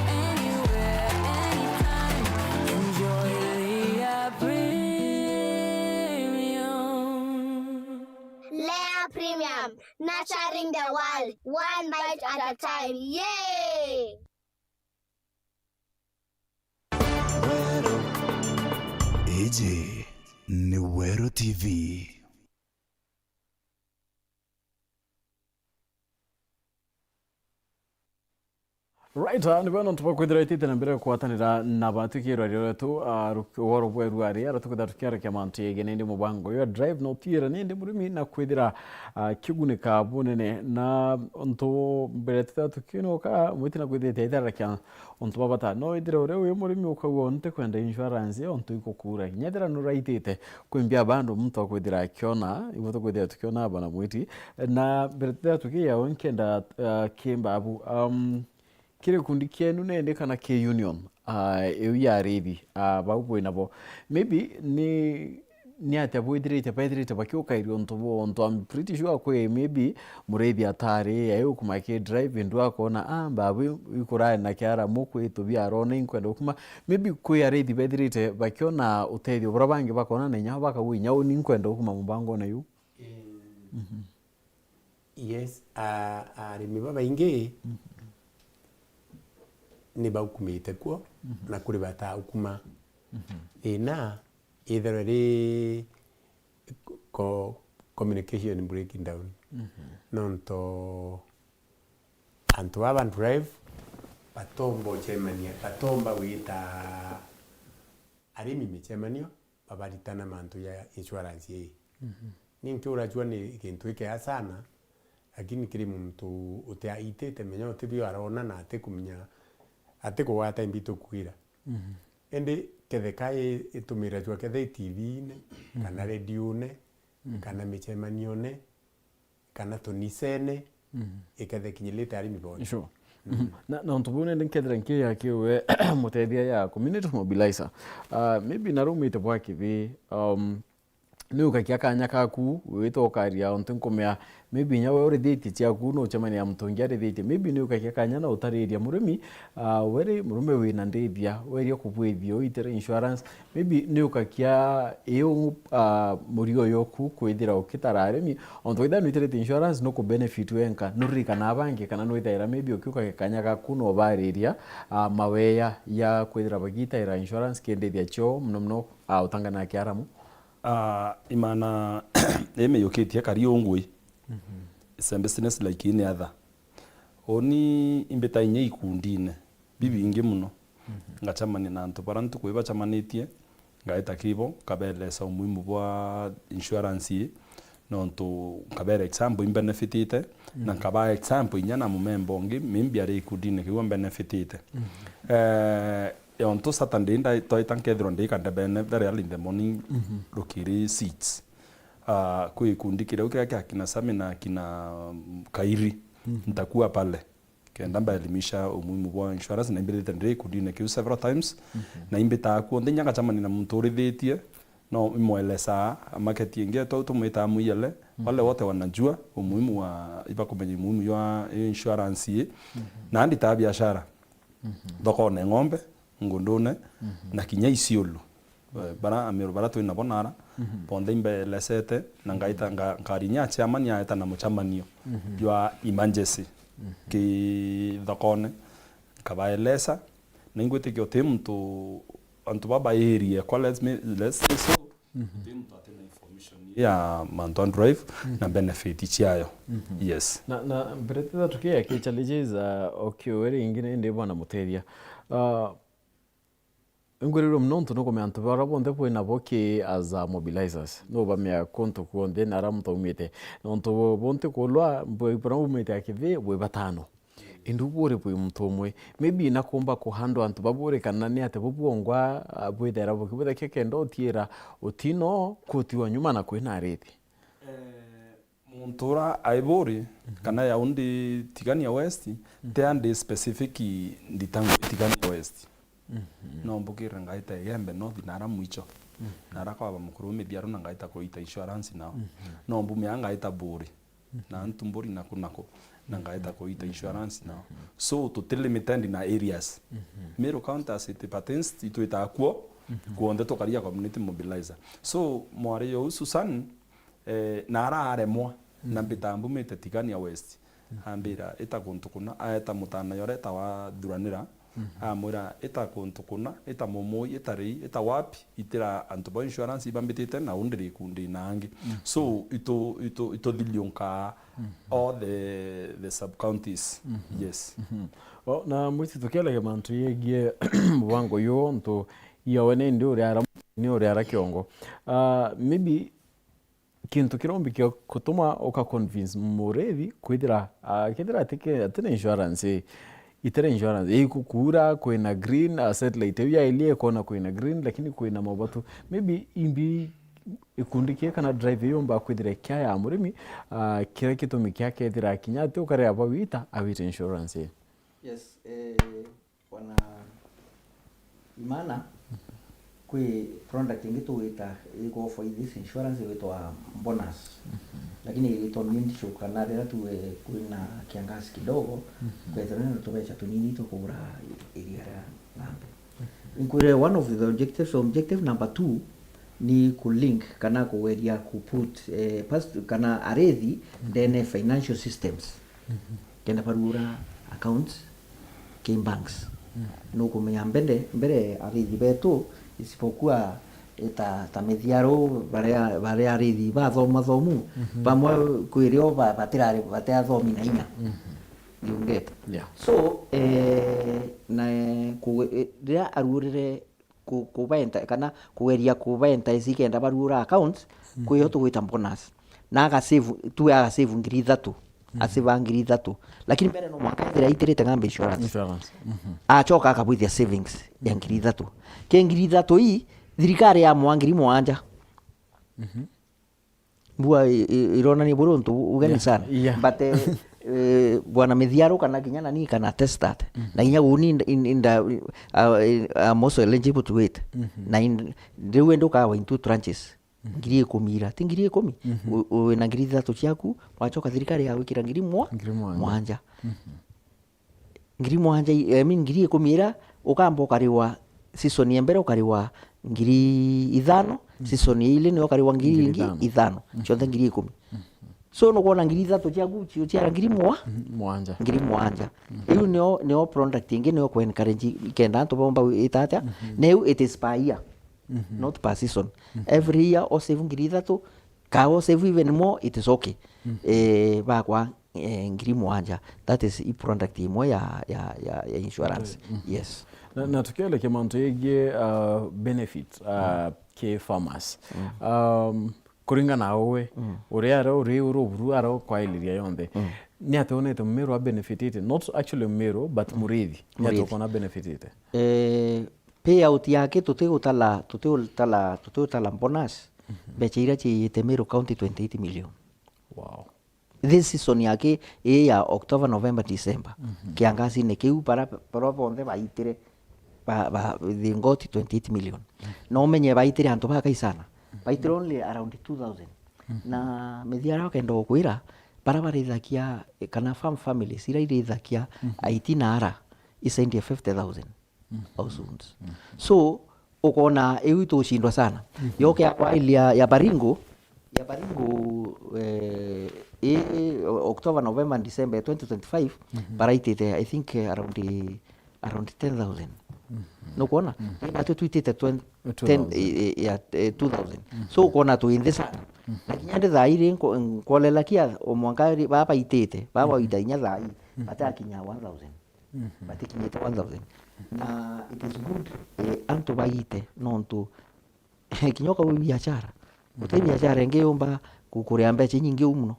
Anywhere, anytime. Enjoy Lea Premium. Lea Premium, nurturing the world, one bite at a time. Yay! Iji ni Weru T V. Right, ah, ni bwega nontu bwa kwithira itite na mbere gukwatanira na batwiki rwario rwetu, ah, ruk-, woro bweru ari, ara tukwithira tukiarekia mantu yegene ndi mubango yo drive na utiira nindi murimi na kwithira, ah, kigunika bunene. Na ontu mbere tithira tukinuka, mwiti na kwithira itite arekia ontu bwa bata. No ithira uria wi murimi ukauga, "Ntikwenda insurance, ontu ikukura." Kinya ithira nuraitite, kwi mbia bandu muntu akwithira akiona, ibo tukwithira tukiona bana mwiti. Na mbere tithira tukiya, nkenda, ah, kimbabu, um, kiri gikundi kienu nende kana ki union, ah, iu ya arithi, ah, bau bwi nabo. Maybe ni, ni atia bwithirite, bethirite bakiukairia untu buu? Untu I'm pretty sure kwi maybe murithi atari, ai ukuma ki drive, ndu akona, ah, mbabu ikurari na kiaramu kwi tubia arona inkwenda ukuma. Maybe kwi arithi bethirite bakiona utethio buria bangi bakona na inya bakauga inya uni inkwenda ukuma mubangone yu. Yes, a-, arimi babaingi ni baukumite kuo na kuri bataukuma. Ina itherwe ri co-, communication breaking down. Nontu antu baba drive batomba ucemania, batomba gwita arimi micemanio, babaritana mantu ya insurance ii. Ni nkiurajua ni gintu gikea sana, lakini kiri muntu utiaitite menya utibio arona na atikumenya, atikugwata imbi tukwira. Indi ketheka i-, itumirajua kethe i T V-ine, kana redione, kana micemanione, kana tunicene, ikethe kinyirite arimi bonthe. Sure. Na, na untu buu nende nkethira nkiya kiwe mutethia ya community mobilizer. Ah, maybe na rumite bwa kithi, um, ni ukakia kanya kaku, wita ukaria untu nkumea, maybe inya we urithitie ciaku, no ucemania na muntu ungi arithitie, maybe ni ukakia kanya na utariria murimi, ah, weri murume wina ndithia, weria kubwithia uitire insurance, maybe ni ukakia iu, ah, murigo yoku kwithira ukitara arimi, ontu withira nwitiritie insurance, nuku benefit wenka, nuririkana abangi, kana nwithaira maybe ukiuka kanya gaku na ubariria, ah, maweya ya kwithira bagitaira insurance kindithia cio, muno muno, ah, utangana na kiaramu. Ah, imana imeyukite kari ungwi. It's a business like any other. Uni imbita inya ikundine bibingi muno. Ngacemania na antu bara ntuku ibacemanitie, ngaita kibo, nkabeelesa umuhimu bwa insurance ii, nontu nkabeera example imbenefitite, na nkabaa example inya na mumemba ungi, maybe ari ikundine kiu ambenefitite. Eh, ontu Saturday nda-, twaita nkethirwa ndi kandebene very early in the morning, rukiri six. Ah, kwi gikundi kiria kiria kia kina Sami na kina Kairi, ntakuwa pale. Kenda mbaelimisha umuhimu bwa insurance, na imbithite ndiri gikundine kiu several times, na imbitaa kuo nthi inya ngacemania na muntu urithitie, no imwelesaa market ingi tu-, tumwitaga mwiyele, wale wote wanajua umuhimu wa, ibakumenya umuhimu jwa insurance ii. Na nditaa biashara thokone ng'ombe, ngundune, na kinya Isiolo. Eh, bara Ameru bara twina bo nara, bonthe imbelesete, na ngaita nga-, nkarinya chairman aeta na muchamanio jwa emergency ki thokone, nkabaelesa, na ingwitikia uti muntu, antu baba area kwa, let's me, let's say so, uti muntu atina information ya mantu a drive na benefit ciayo. Yes. Na, na mbere titha tukia ki challenges, uh, okay, we ringi ni ndi bwana Muteria. Uh, Ingwirirwe mono nontu nukumenya antu bara bonthe bwi nabo ki as a mobilizers. Nubamenya kuntu kuonthe na ara muntu aumite. Nontu bunti kulwa, bwi bara bumite akithi, bwi batano. Indi buri bwi muntu umwe. Maybe nakumba kuhandle antu baburi kana ni ati bubwongwa, ah, bwithera bukibuthakia kenda utiira utino kuti wa nyuma na kwina arithi. Eh, Muntu ura aiburi kana ya undi Tigania West, ti andi specific nditangwe Tigania West. No mbukire ngaita Igembe North na ara mwicho. Na ara kwaba mukuru mithiaru na ngaita kuita insurance nao. No mbumia ngaita Buri. Na antu Mburi naku naku. Na ngaita kuita insurance nao. So, tuti limited na areas. Meru County as it pertains, itwitaga kuo, kuonthe tukaria community mobilizer. So, mwari yo Susan, eh, na araremwa, na mbita mbumite Tigania West. Ambira, "Ita kuntu kuna," aeta mutana yore eta wa Thuranira, amwira, "Ita kuntu kuna, ita Mumui, ita Rii, ita wapi, itira antu ba insurance ibambitite na undi ri kundi na angi." So, itu, itu, ituthiliunkaa all the, the sub counties. Yes. O, na mwisi tukielegia mantu yegie mubango yu, ntu yawe ni ndi uri ara, ni uri ara kiongo. Ah, maybe kintu kiria umbi kia gutuma uka convince murithi kwithira, ah, kethira atike-, atina insurance, itira insurance, ikukuura, kwina green, ah, satellite iu yaelie ikona kwina green, lakini kwina mabatu. Maybe imbi ikundi kia kana drive iu yomba kwithira kia ya murimi, ah, kiria gitumi kia kethira kinya ati ukaria bawita, awite insurance. Yes, eh, Bwana Imana, kwi product ingi tugwita iko for this insurance igwitwa bonus. Lakini igwitwa mutual kana riria tuge kwina kiangazi kidogo, kwethirwa na tubeca tunini twa kugura iria ria ng'ombe. Inkwire one of the objectives, objective number two ni ku link kana kugeria ku put, eh, past-, kana arithi ndene financial systems. Kenda barugura accounts ki banks. Nukumenya mbere, mbere arithi betu, isipokuwa ta, ta mithiaru, baria, baria arithi bathoma thomu, bamwe kwirio ba-, batirari, batiathomi na inya. You get? Yeah. So, eh, na, eh, ku-, eh, riria arugurire ku-, kubaenta-, kana kugeria kubaenta isi kenda barugura accounts, kwiyo tugwita bonus. Na agasave, tu agasave ngiri ithatu. Asave ngiri ithatu. Lakini mbere no mwanka ethira aitirite ng'ombe insurance. Insurance. Acoka akabwithia savings ya ngiri ithatu. Ke ngiri ithatu ii, thirikari yamwa ngiri mwanja. Mbua i-, i-, ironania buri untu ugeni sana. Yeah. But, eh, eh, bwana Mithiaru kana kinya nani kana attest that. Na kinya uni nda, in, in the, uh, uh, I'm also eligible to it. Na in, riu indi ukawa in two tranches. Ngiri ikumi ira, ti ngiri ikumi? U-, u-, wina ngiri ithatu ciaku, wacoka thirikari yagwikira ngiri mwa-, Ngiri mwanja. Mwanja. Ngiri mwanja i-, I mean, ngiri ikumi ira, ukamba ukariwa season ya mbere ukariwa ngiri ithano, season ya ili niyo ukariwa ngiri Ngiri ingi ithano. Ithano. Cionthe ngiri ikumi. So, nukwona ngiri ithatu ciaku cio ciara ngiri mwa-, Mwanja. Ngiri mwanja. Iu nio, nio product ingi nio ku encourage kenda antu bomba ita atia. Na iu it is per year, not per season. Every year o save ngiri ithatu, ka o save even more, it is okay. Eh, bakwa, eh, ngiri mwanja. That is i product imwe ya, ya, ya, ya insurance. Yes. Na, na tukielekia mantu yegie, uh, benefit, uh, ki farmers. Um, kuringana na uwe, uria ara uri uru buru ara kwailiria yonthe. Ni ati onete Mumeru a benefitite, not actually Mumeru, but murithi. Ni ati Murithi. Ukona benefitite. Eh, payout yake tutigutala, tutigutala, tutigutala bonus. Mbeca iria ciiyite Meru County twenty-eight million. Wow. This season yake ii ya October, November, December. Kiangacine kiu bara, bara bonthe baitire, ba, ba, they got twenty-eight million. Na umenye baitire antu bakai sana. Baitire only around two thousand. Na mithia aria ukenda gukwira, bara barithagia, eh, kana farm families iria irithagia, aiti na ara, isaidie fifty thousand households. So, ukona iu itucindwa sana. Yoke ya kwa ile ya, ya Baringo, ya Baringo, eh, i, October, November, December twenty twenty-five, baraitite, I think, eh, around, around ten thousand. Nukwona? Ii natwe twitite twen-, ten, eh, eh, ya, eh, two thousand. So, ukona twi nthi sana. Na kinya ndi thaa ii ri nko-, nkolela kia o mwanka ri, baba baitite, baba baita inya thaa ii, batakinya one thousand. Batikinyite one thousand. Na it is good, eh, antu baite, nontu kinya ukauga biashara, guti biashara ingi yumba ku-, kuria mbeca inyingi uu muno.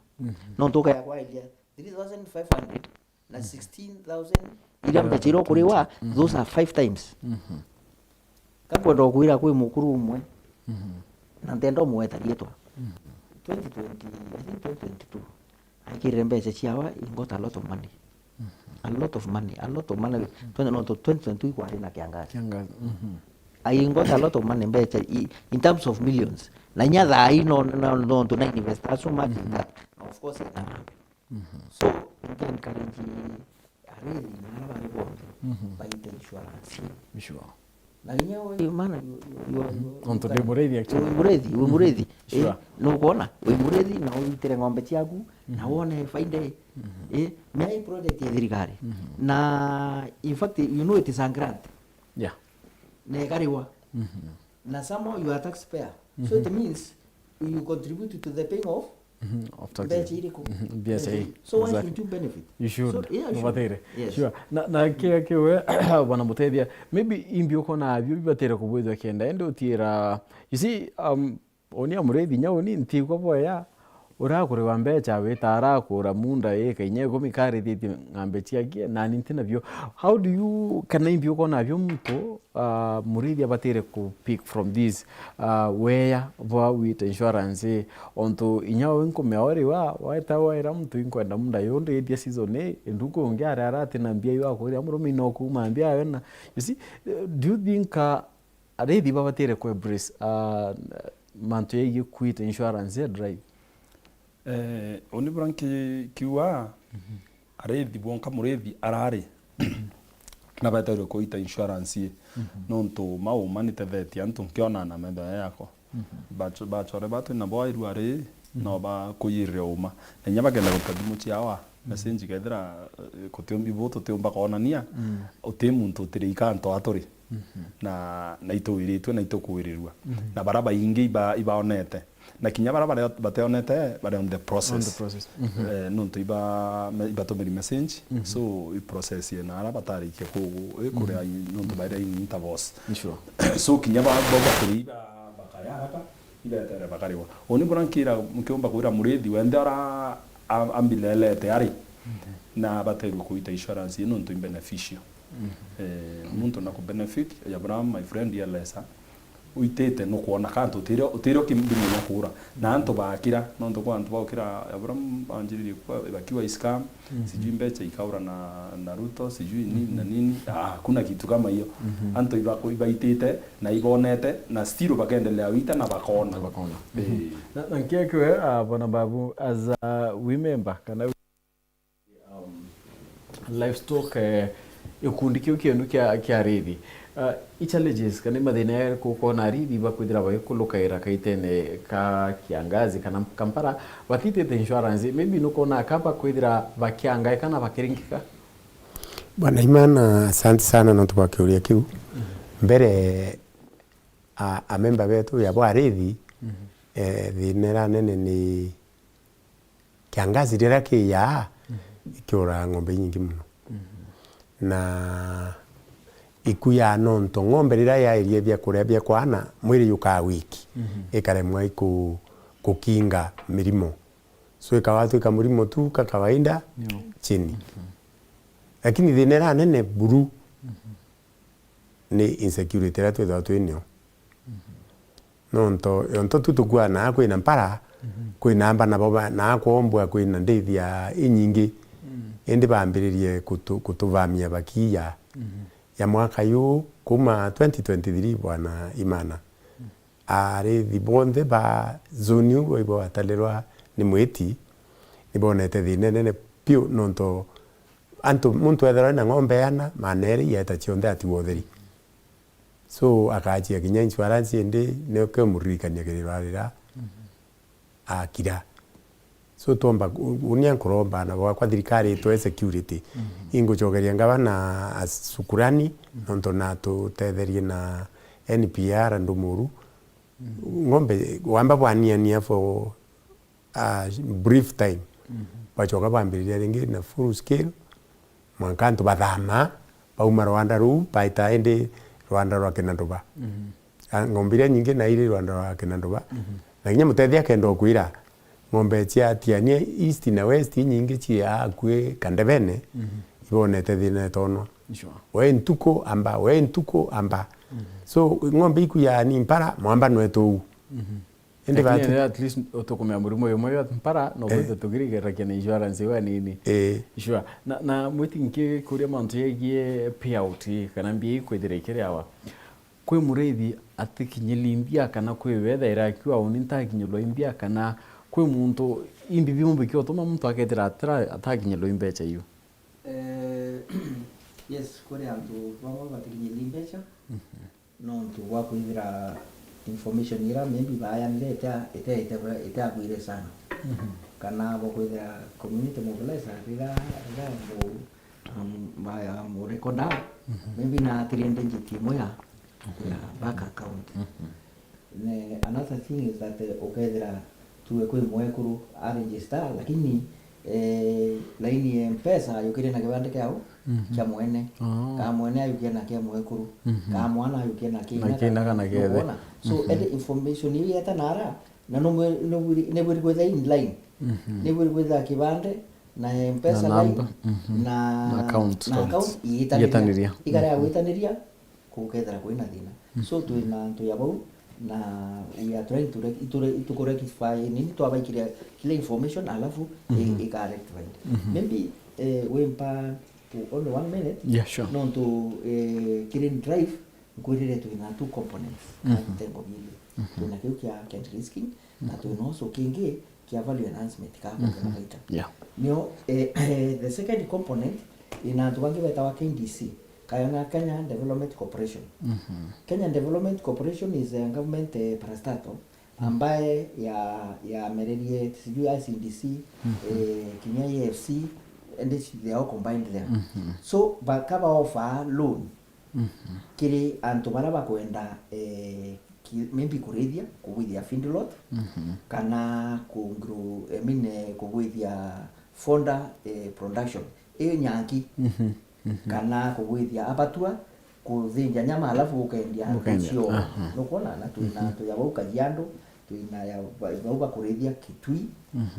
Nontu ukaya kwaria three thousand five hundred na sixteen thousand iria mbeca iria ukuriwa, those are five times. Ka nkwenda gukwira kwi mukuru umwe, na ntenda umweta riitwa. Twenty twenty, I think twenty twenty-two, aikirire mbeca ciawa, he got a lot of money. A lot of money, a lot of money. Twenty, no, twenty twenty-two ikwari na kiangazi. Kiangazi. I got a lot of money, mbeca i-, in terms of millions. Na inya thaa ii no, no, no, nontu na invest so much in that. Of course, na so, nka encourage arithi na aria bari bonthe baite insurance. Sure. Na kinya we, mana, you, you, you, you, nontu ndi murithi, actually. Wi murithi, wi murithi. Sure. Eh, nukwona? Wi murithi na uitire ng'ombe ciaku, na wone baida ii. Eh, mea i project ya thirikari. Na, in fact, you know, it is a grant. Yeah. Na ikariwa. Na somehow you are taxpayer. So it means you contribute to the paying of, of taxes, mbeca iriku? Mbeca ii. So why should you benefit? You should. So, yeah, sure. Nubatire. Yes. Sure. Na, na kia kiwe, bwana Mutethia, maybe imbi ukona abio bibatire kubwithwa kenda, ende utiira, you see, um, uni a murithi nya uni ntigwa boya, urakuriwa mbeca wita arakura munda ika inya ikumi karithitie ng'ambe ciakie, nani nti nabio. How do you, kana imbi ukona abio muntu, ah, murithi abatire ku pick from this, ah, wea bwa wita insurance, ontu inya uu nkumea uriwa, weta waira muntu inkwenda munda yundithia season ii, nduku ungi ari ara ati na mbia iu akuria murume ino kuuma mbia ayo na, you see, do you think, ah, arithi babatire ku embrace, ah, mantu yaigie kuita insurance ya drive? Eh, uni bura nki-, kiuga, arithi bwonka murithi arari, na beterwe kuita insurance ii. Nontu mauma ni tethetie antu nkiona na metho yakwa. Bacho-, bachore batu na bo irua ri, no bakuyirire uma. Na inya bagenda guta thimu ciawa, message kethira, eh, kutiumbi bo tutiumba kwonania, uti muntu utiri ikanto aturi. Na, na ituwiritwe na itukuwirirua. Na bara baingi iba-, ibaonete. Na kinya bara baria bateonete, bari on the process. On the process. Eh, nontu iba-, me-, ibatumiri message. So, i process ye na ara batarikia ku-, eh, kuria i-, nontu baira in intervals. Sure. So, kinya ba-, ba-, bakiri iba-, bakari haraka, ibetere bakariwa. Uni bura nkira, nkiumba kwira murithi wenthe ara a-, ambilelete ari, na abaterwe kuita insurance ii nontu i beneficial. Eh, muntu na ku benefit, ya bura my friend ya lesa, uitite nukwona kantu utire, utire ukimbi muno kuura. Na antu bakira, nontu kwa antu baukira, ya bura banjiririe kwa, bakiwa scam, sijui mbeca ikaura na, na Ruto, sijui nini na nini. Ah, hakuna kitu kama hiyo. Antu ibaku-, ibaitite, na ibonete, na still bakendelea wita na bakona. Na bakona. Eh. Na, na nkiekwe, ah, bwana Babu, as a we member, kana livestock, eh, gikundi kiu kienu kia, kia arithi. Ah, i challenges kana i mathina jariku ukona arithi bakwithira bagikulukaira kaitene ka kiangazi kana Kampala, batitite insurance, maybe nukona ka bakwithira bakiangaika na bakiringika? Bwana Imana, asante sana nontu bwa kiuria kiu. Mbere, a, amemba betu ya bo arithi, eh, thina iria nene ni kiangazi riria kiyaa, ikiuraga ng'ombe inyingi muno. Na ikuyaa nontu ng'ombe riria yairia biakuria bia kwana, mwiri jukaa weak, ikaremwa iku-, kukinga mirimo. So, ikawatwika murimo tu ka kawaida chini. Lakini thina iria nene buru ni insecurity iria twithagwa twi nio. Nontu, yonto tu tukuanaa kwina mpara, kwina amba nabo ba-, naa kwombwa kwina ndithia inyingi, indi bambiririe kutu-, kutuvamia bakiya ya mwaka yu kuma twenty twenty-three, bwana Imana. Arithi bonthe ba zone iu ibo batalirwa ni mwiti, ni bonete thina inene piu, nontu antu, muntu ethirwa na ng'ombe ana, maana eri yaeta cionthe atigwa utheri. So, akachia kinya insurance indi nio kiumuririkania kiriro arira akira. So, twomba, u-, unia nkuromba na bwakwa thirikari itwe security. Ingucokeria ngavana a Shukrani, nontu natutetherie na N P R ndumuru. Ng'ombe, wamba bwaniania for a brief time. Bacoka bambiriria ringi na full scale, mwanka antu bathama, bauma rwanda ruu, baita indi rwanda rwa Kinanduba. A, ng'ombe iria nyingi na iri rwanda rwa Kinanduba. Na kinya mutethia akenda ukwira, ng'ombe cia Tiania East na West inyingi cii akui Kandebene, ibonete thina itonwa. Sure. We ntuku amba, we ntuku amba. So, ng'ombe iku ya ni mpara, mwamba nwetu uu. Indi lakini batu- at least utukumia murimo yumwe ya mpara, no kwitha tugirigeragia na insurance iwe nini. Eh. Sure. Na, na mwiti nkikuria mantu yegie payout, kana mbia ikwithira ikiriawa. Kwi murithi atikinyiri mbia, kana kwi wethaira akiuga, "Uni ntakinyirwa i mbia," kana kwi muntu imbi biumbi kiotuma muntu akethira atira-, atakinyirwa i mbecha iu? Eh, yes, kuri antu bamwe batikinyiri mbecha. Nontu bwa kwithira information ira maybe bayanire ita-, ita-, ita-, itagwire sana. Kana bo kwithira community mobilizer rira, rira mu-, um, ba-, mu record out, maybe na atiri ndigiti imwe ya, ya bank account. Ne, another thing is that, eh, ukethira tuwe kwi mwekuru a register, lakini, eh, laini ya Mpesa yukirie na kibande kiao kia mwene. Oh. Ka mwene ayukia na kia mwekuru. Ka mwana ayukia na kiina kana kiethe. Nukwona? So, ende information iu yeta nara, na nubwiri kwitha in line. Nibwiri kwitha kibande, na Mpesa na line, namba, na, na account, na account igitaniria. Igitaniria. Igare ya gwitaniria, kukethira kwina thina. So, twina antu ya bau, na we are trying to rec-, iture-, itukurectify nini, twabaikiria kila information, alafu i-, ika rectified. Maybe, eh, wimpa to only one minute, yeah, sure, nontu, eh, kiri drive, nkwirire twina two components, ka vitengo bili. Twina kiu kia credit risking, na twina ucio kingi, kia value enhancement, ka kuongera baita. Yeah. Nio, eh, eh, the second component, ina antu bangi betawa K D C, kana Kenya Development Corporation. Kenya Development Corporation is a government, eh, parastatal, ambaye ya, yamererie, sijui I C D C, eh, kinya E F C, and it's, they are all combined there. So, ba-, ka ba offer loan, kiri antu baria bakwenda, eh, ki-, maybe kurithia, kugwithia feedlot, kana ku grow, I mean, eh, kugwithia fodder, eh, production. Iyo nyanki. Kana kugwithia abattoir, kuthinja nyama alafu ukendia nthi cio. Nukwona? Na twina antu ya bau Kajiado, twina ya ba-, bau bakurithia Kitui,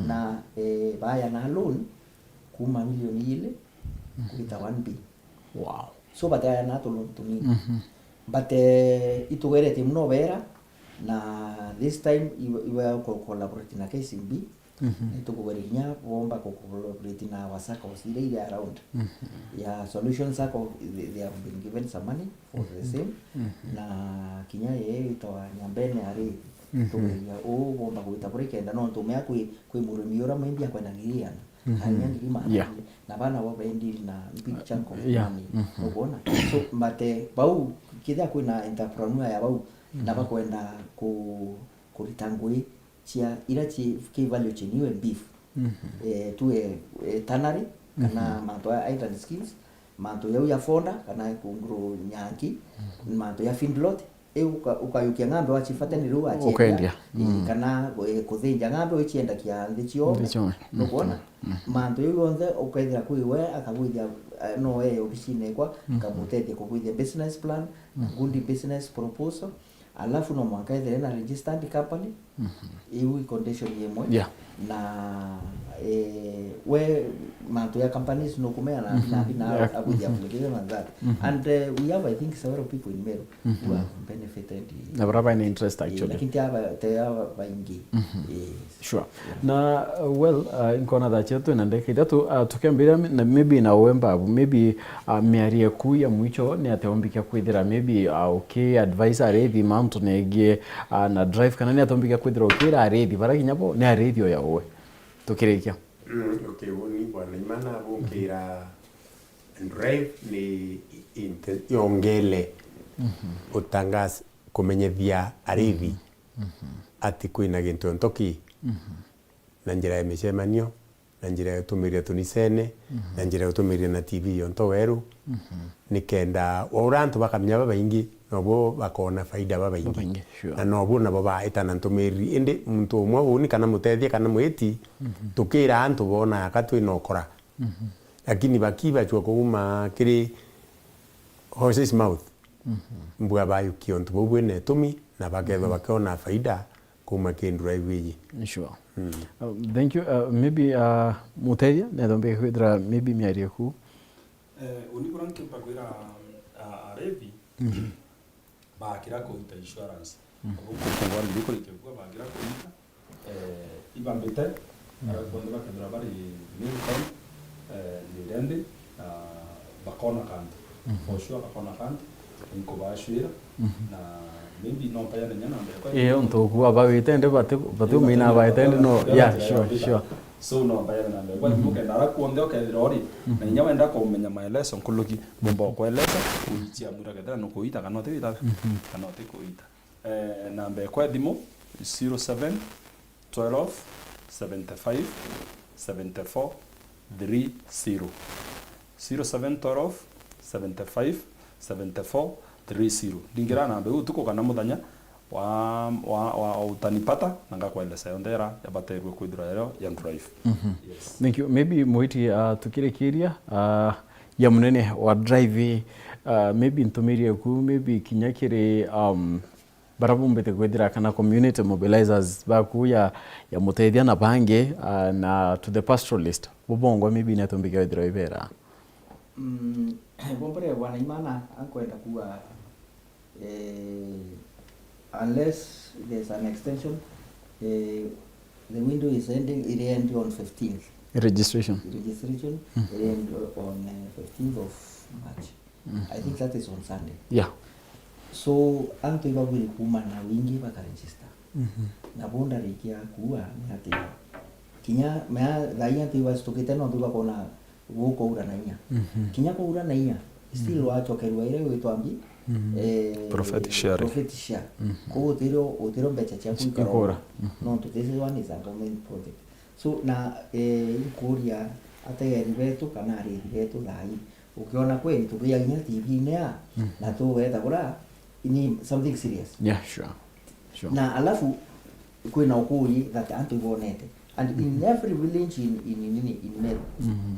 na, eh, baya na loan kuma milioni ili kugita one B. Wow. So, bateayanaa tuloan tunini. But, eh, itugeretie mono beera, na this time iwe, iwe ku collaborate na K C B, nitukugeria kinya bomba ku collaborate na our saccos iria iri around. Ya Solution Sacco, they, they have been given some money for the same. Na kinya yee itwa Nyambene ari, tugeria uu bomba gwita buri kenda, nontu umea kwi, kwi murimi uria mwimbi akwenda ngiri igana. Kana ngiri magana, yeah, na bana bo bendiri na big chunk of money. Nukwona? So, but, eh, bau, kethira kwina entrepreneur ya bau, na bakwenda ku-, kurita ngui cia, ira ci, ki value chain iwe beef. Eh, tuwe, eh, tannery, kana mantu ya iron skills, mantu yau ya fodder, kana ku grow nyanki, mantu ya feedlot, Iu uka-, ukayukia ng'ambe wachifatani riu wachiendia. Ukendia. Ii, kana, eh, kuthinja ng'ambe uchiendakia nthi ciome. Nthi ciome. Nukwona? Mantu jau jonthe ukethira kwi we akagwithia, eh, no ee obisine ekwa, nkamutethia kugwithia business plan, good business proposal, alafu no mwanka ethire na registered company, iu i condition imwe. Yeah. Na, eh, we mantu ya companies nukumea na, na, na agwithia application and that. And, eh, we have, I think, several people in Meru who have benefited. Na bara baina interest, eh, actually. Lakini ti aba, ti aba baingi. Eh, sure. Na, uh, well, uh, nkona thaa cietu twina ndagika ithatu, uh, tukiambiria mi-, na maybe na we Mbabu, maybe, uh, miario eku ya mwicho ni atia umbikia kwithira maybe, uh, uki advise arithi ma Antu negie, ah, na drive kana ni atombiga kwithira ukira arithi bara kinya bo ni arithi o ya uwe. Tukirikia. Mm, okay, uni bwana Imana abukira drive ni inte-, yongele utangaza kumenyethia arithi ati kwina gintu ntoki na njira ya micemanio, na njira ya gutumiria tunicene, na njira ya gutumiria na T V yonto weru, nikenda wa uria antu bakamenya babaingi, nobo bakona faida babaingi. Babaingi, sure. Na nobo nabo baitana ntumiriri. Indi muntu umwe uni kana mutethia kana mwiti, tukira antu bona aka twina ukora. Lakini baki bachua kuuma kiri horse's mouth, mbua bayukia untu bau bwina itumi, na bakethwa bakiona faida kuuma ki drive iji. Sure. Uh, thank you. Uh, maybe, uh, mutethia, nethombe kwithira maybe miario ku. Eh, uni bura nkimba kwira, uh, arevi, bakira kuita insurance. Abo kukuwa ndi kurikia kuwa bakira kuita, eh, ibambite, ara kwonde bakethira bari Milton, eh, Lirendi, na bakona kantu. For sure bakona kantu, inkubashwira, na maybe no mpayane nya namba yakwa. Ii, untu kuwa bawite ndi bati, bati umina baite ndi no. Yeah, sure, sure. So no mpayane namba yakwa, thimu kenda ara kwonde ukethira uri, na inya wenda kumenya maelezo nkuruki, bumba kueleza, uichia mwira kethira nukuita kana uti wita, kana uti kuita. Eh, namba ekwa ya thimu, zero seven twelve seventy five seventy four three zero. Zero seven twelve seventy five seventy four three zero. Ndingira namba iu utuku kana muthenya wa, wa, wa, utanipata, na ngakwaeleza yonthe ira yabaterwe kwithirwa yario ya drive. Yes. Thank you. Maybe mwiti, uh, tukirikiria, uh, ya munene wa drive, uh, maybe ntumirie ku, maybe kinya kiri, um, bara bumbite kwithira kana community mobilizers baku ya, ya mutethia na bangi, ah, na to the pastoralist, bubongwa maybe ni atumbike withirwa ibera. Mm, bombore bwana Imana, ankwenda kuwa, eh, unless there's an extension, eh, the window is ending, it end on fifteenth. Registration. Registration, it end on, eh, fifteenth of March. I think that is on Sunday. Yeah. So, antu ibabwire kuuma na wingi bakaregister. Na bo ndarikia kuuga ni ati, kinya mea thaa ii antu ibacitukite nontu ibakona gukuura na inya. Kinya kuura na inya, still wachokerua iria gwitwa mbi, eh, profit sharing. Profit share. Kou utirio, utirio mbeca ciaku ikora. Nontu this one is a government project. So, na, eh, inkuuria ategeri betu kana arithi betu thaa ii, ukiona kweli tukiaga kinya T V-ini ya, na tugeta kura, ni something serious. Yeah, sure. Sure. Na alafu, kwina ukuri that antu ibonete. And in every village in, in, in, in Meru,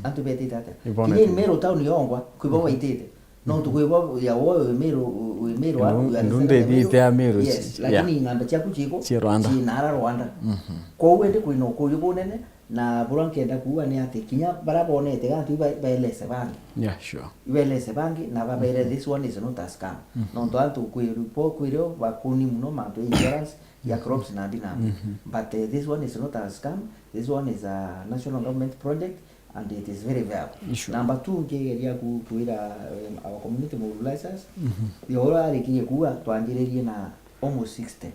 antu betite atia? Ibonete. Kinya in Meru town yongwa, kwibo waitite. Nontu kwibo ya woyo wi Meru, wi Meru, ndu ndithite ya Meru. Yes, lakini ng'anda ciaku ciku? Cia Rwanda. Ciina ara Rwanda. Kwou indi kwina ukuri bunene, na buria nkenda kuuga ni ati kinya baria bonete gantu iba-, baelese bangi. Yeah, sure. Ibaelese bangi na babere, this one is not a scam. Nontu antu kwi-, bo kwirio bakuni muno mantu ya insurance ya crops na mbi na mbi. But, eh, this one is not a scam. This one is a national government project and it is very viable. Sure. Number two, nkigeria ku-, kwira, um, our community mobilizers, yo uria arikirie kuuga twanjiririe na almost sixty,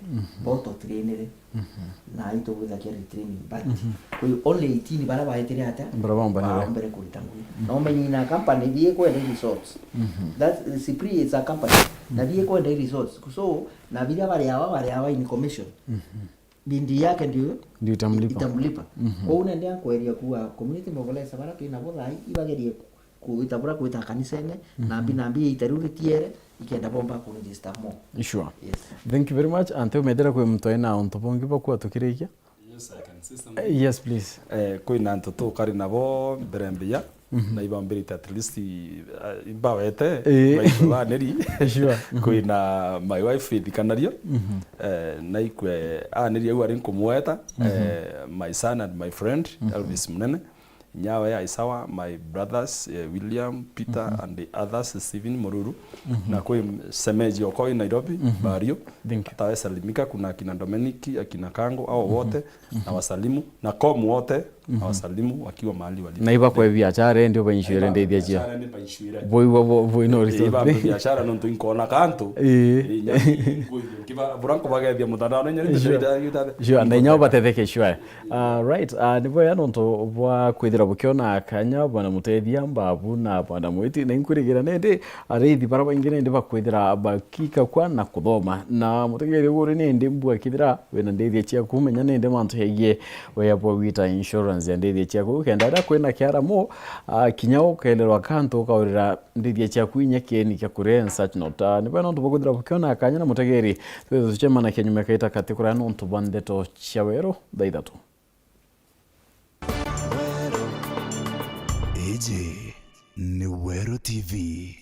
bo tutrainire. Na itugwithakia retraining, but kwi only eighteen bara baetire atia? Bara baombere kurita ngugi. Na umenye na company biikwenda i results. That, eh, Sipri is a company. Na biikwenda i results. So, na biria bari awa, bari awa in commission. Bidii yake ndio itamlipa. Itamlipa. Kwou nende ankweria kuuga community mobilizer bara twina bo thaa ii ibagerie ku-, gwita bura gwita kanisene, na mbi na mbi ita riu ritiere, ikenda bomba ku register more. Sure. Yes. Thank you very much. Ante umethira kwi muntu ena untu bungi bwa kuga tukirikia? Yes, I can say something. Eh, yes, please. Eh, kwina antu tukari nabo mbere mbiya, na ibambirite at least, eh, ibawete, eh, baitho baneri. Sure. Kwina my wife Faith Kanario, eh, naikwe aneri au ari nkumweta, eh, my son and my friend, Elvis Munene. Nyawe Aisawa, my brothers, eh, William, Peter, and the others, Stephen Mururu. Na kwi semeji okwa wi Nairobi, Bario. Thank you. Atawe salimika, kuna akina Dominic, akina Kango, ao wote, na wasalimu, na com wote, Mhm. Nawasalimu wakiwa mahali walipo. Na iba kwa biashara ndio ba insure ndithia cia. Biashara ni ba insure. Boigua bo, bo ino. Eh, iba biashara nontu inkona kantu. Eh. Eh, nya-, kiba, bura nkubagethia mutandao, na inya ni. Sure. Sure, na inya ubatetheke, sure. Ah, right, ah, ni bwega nontu bwa kwithira bukiona kanya, bwana Mutethia, Mbabu na bwana Mwiti, na inkwirigira nindi ariithi bara baingi nindi bakwithira bakika kwa na kuthoma. Na mutegeri uguri nindi mbua kithira wina ndithia ciaku, menya nindi mantu yegie wea bwa gwita insurance ya ndithia ciaku. Kenda aria kwina kiaramo, ah, kinya ukeererwa kantu ukaurira ndithia ciaku inya kieni kia kuria and such not. Ah, ni bwega nontu bwa kwithira bukiona kanya na mutegeri, twithire tucemanagia nyuma ya kaita kati kuria nontu bwa ndeto cia weru thaa ithatu. Iji ni Weru T V.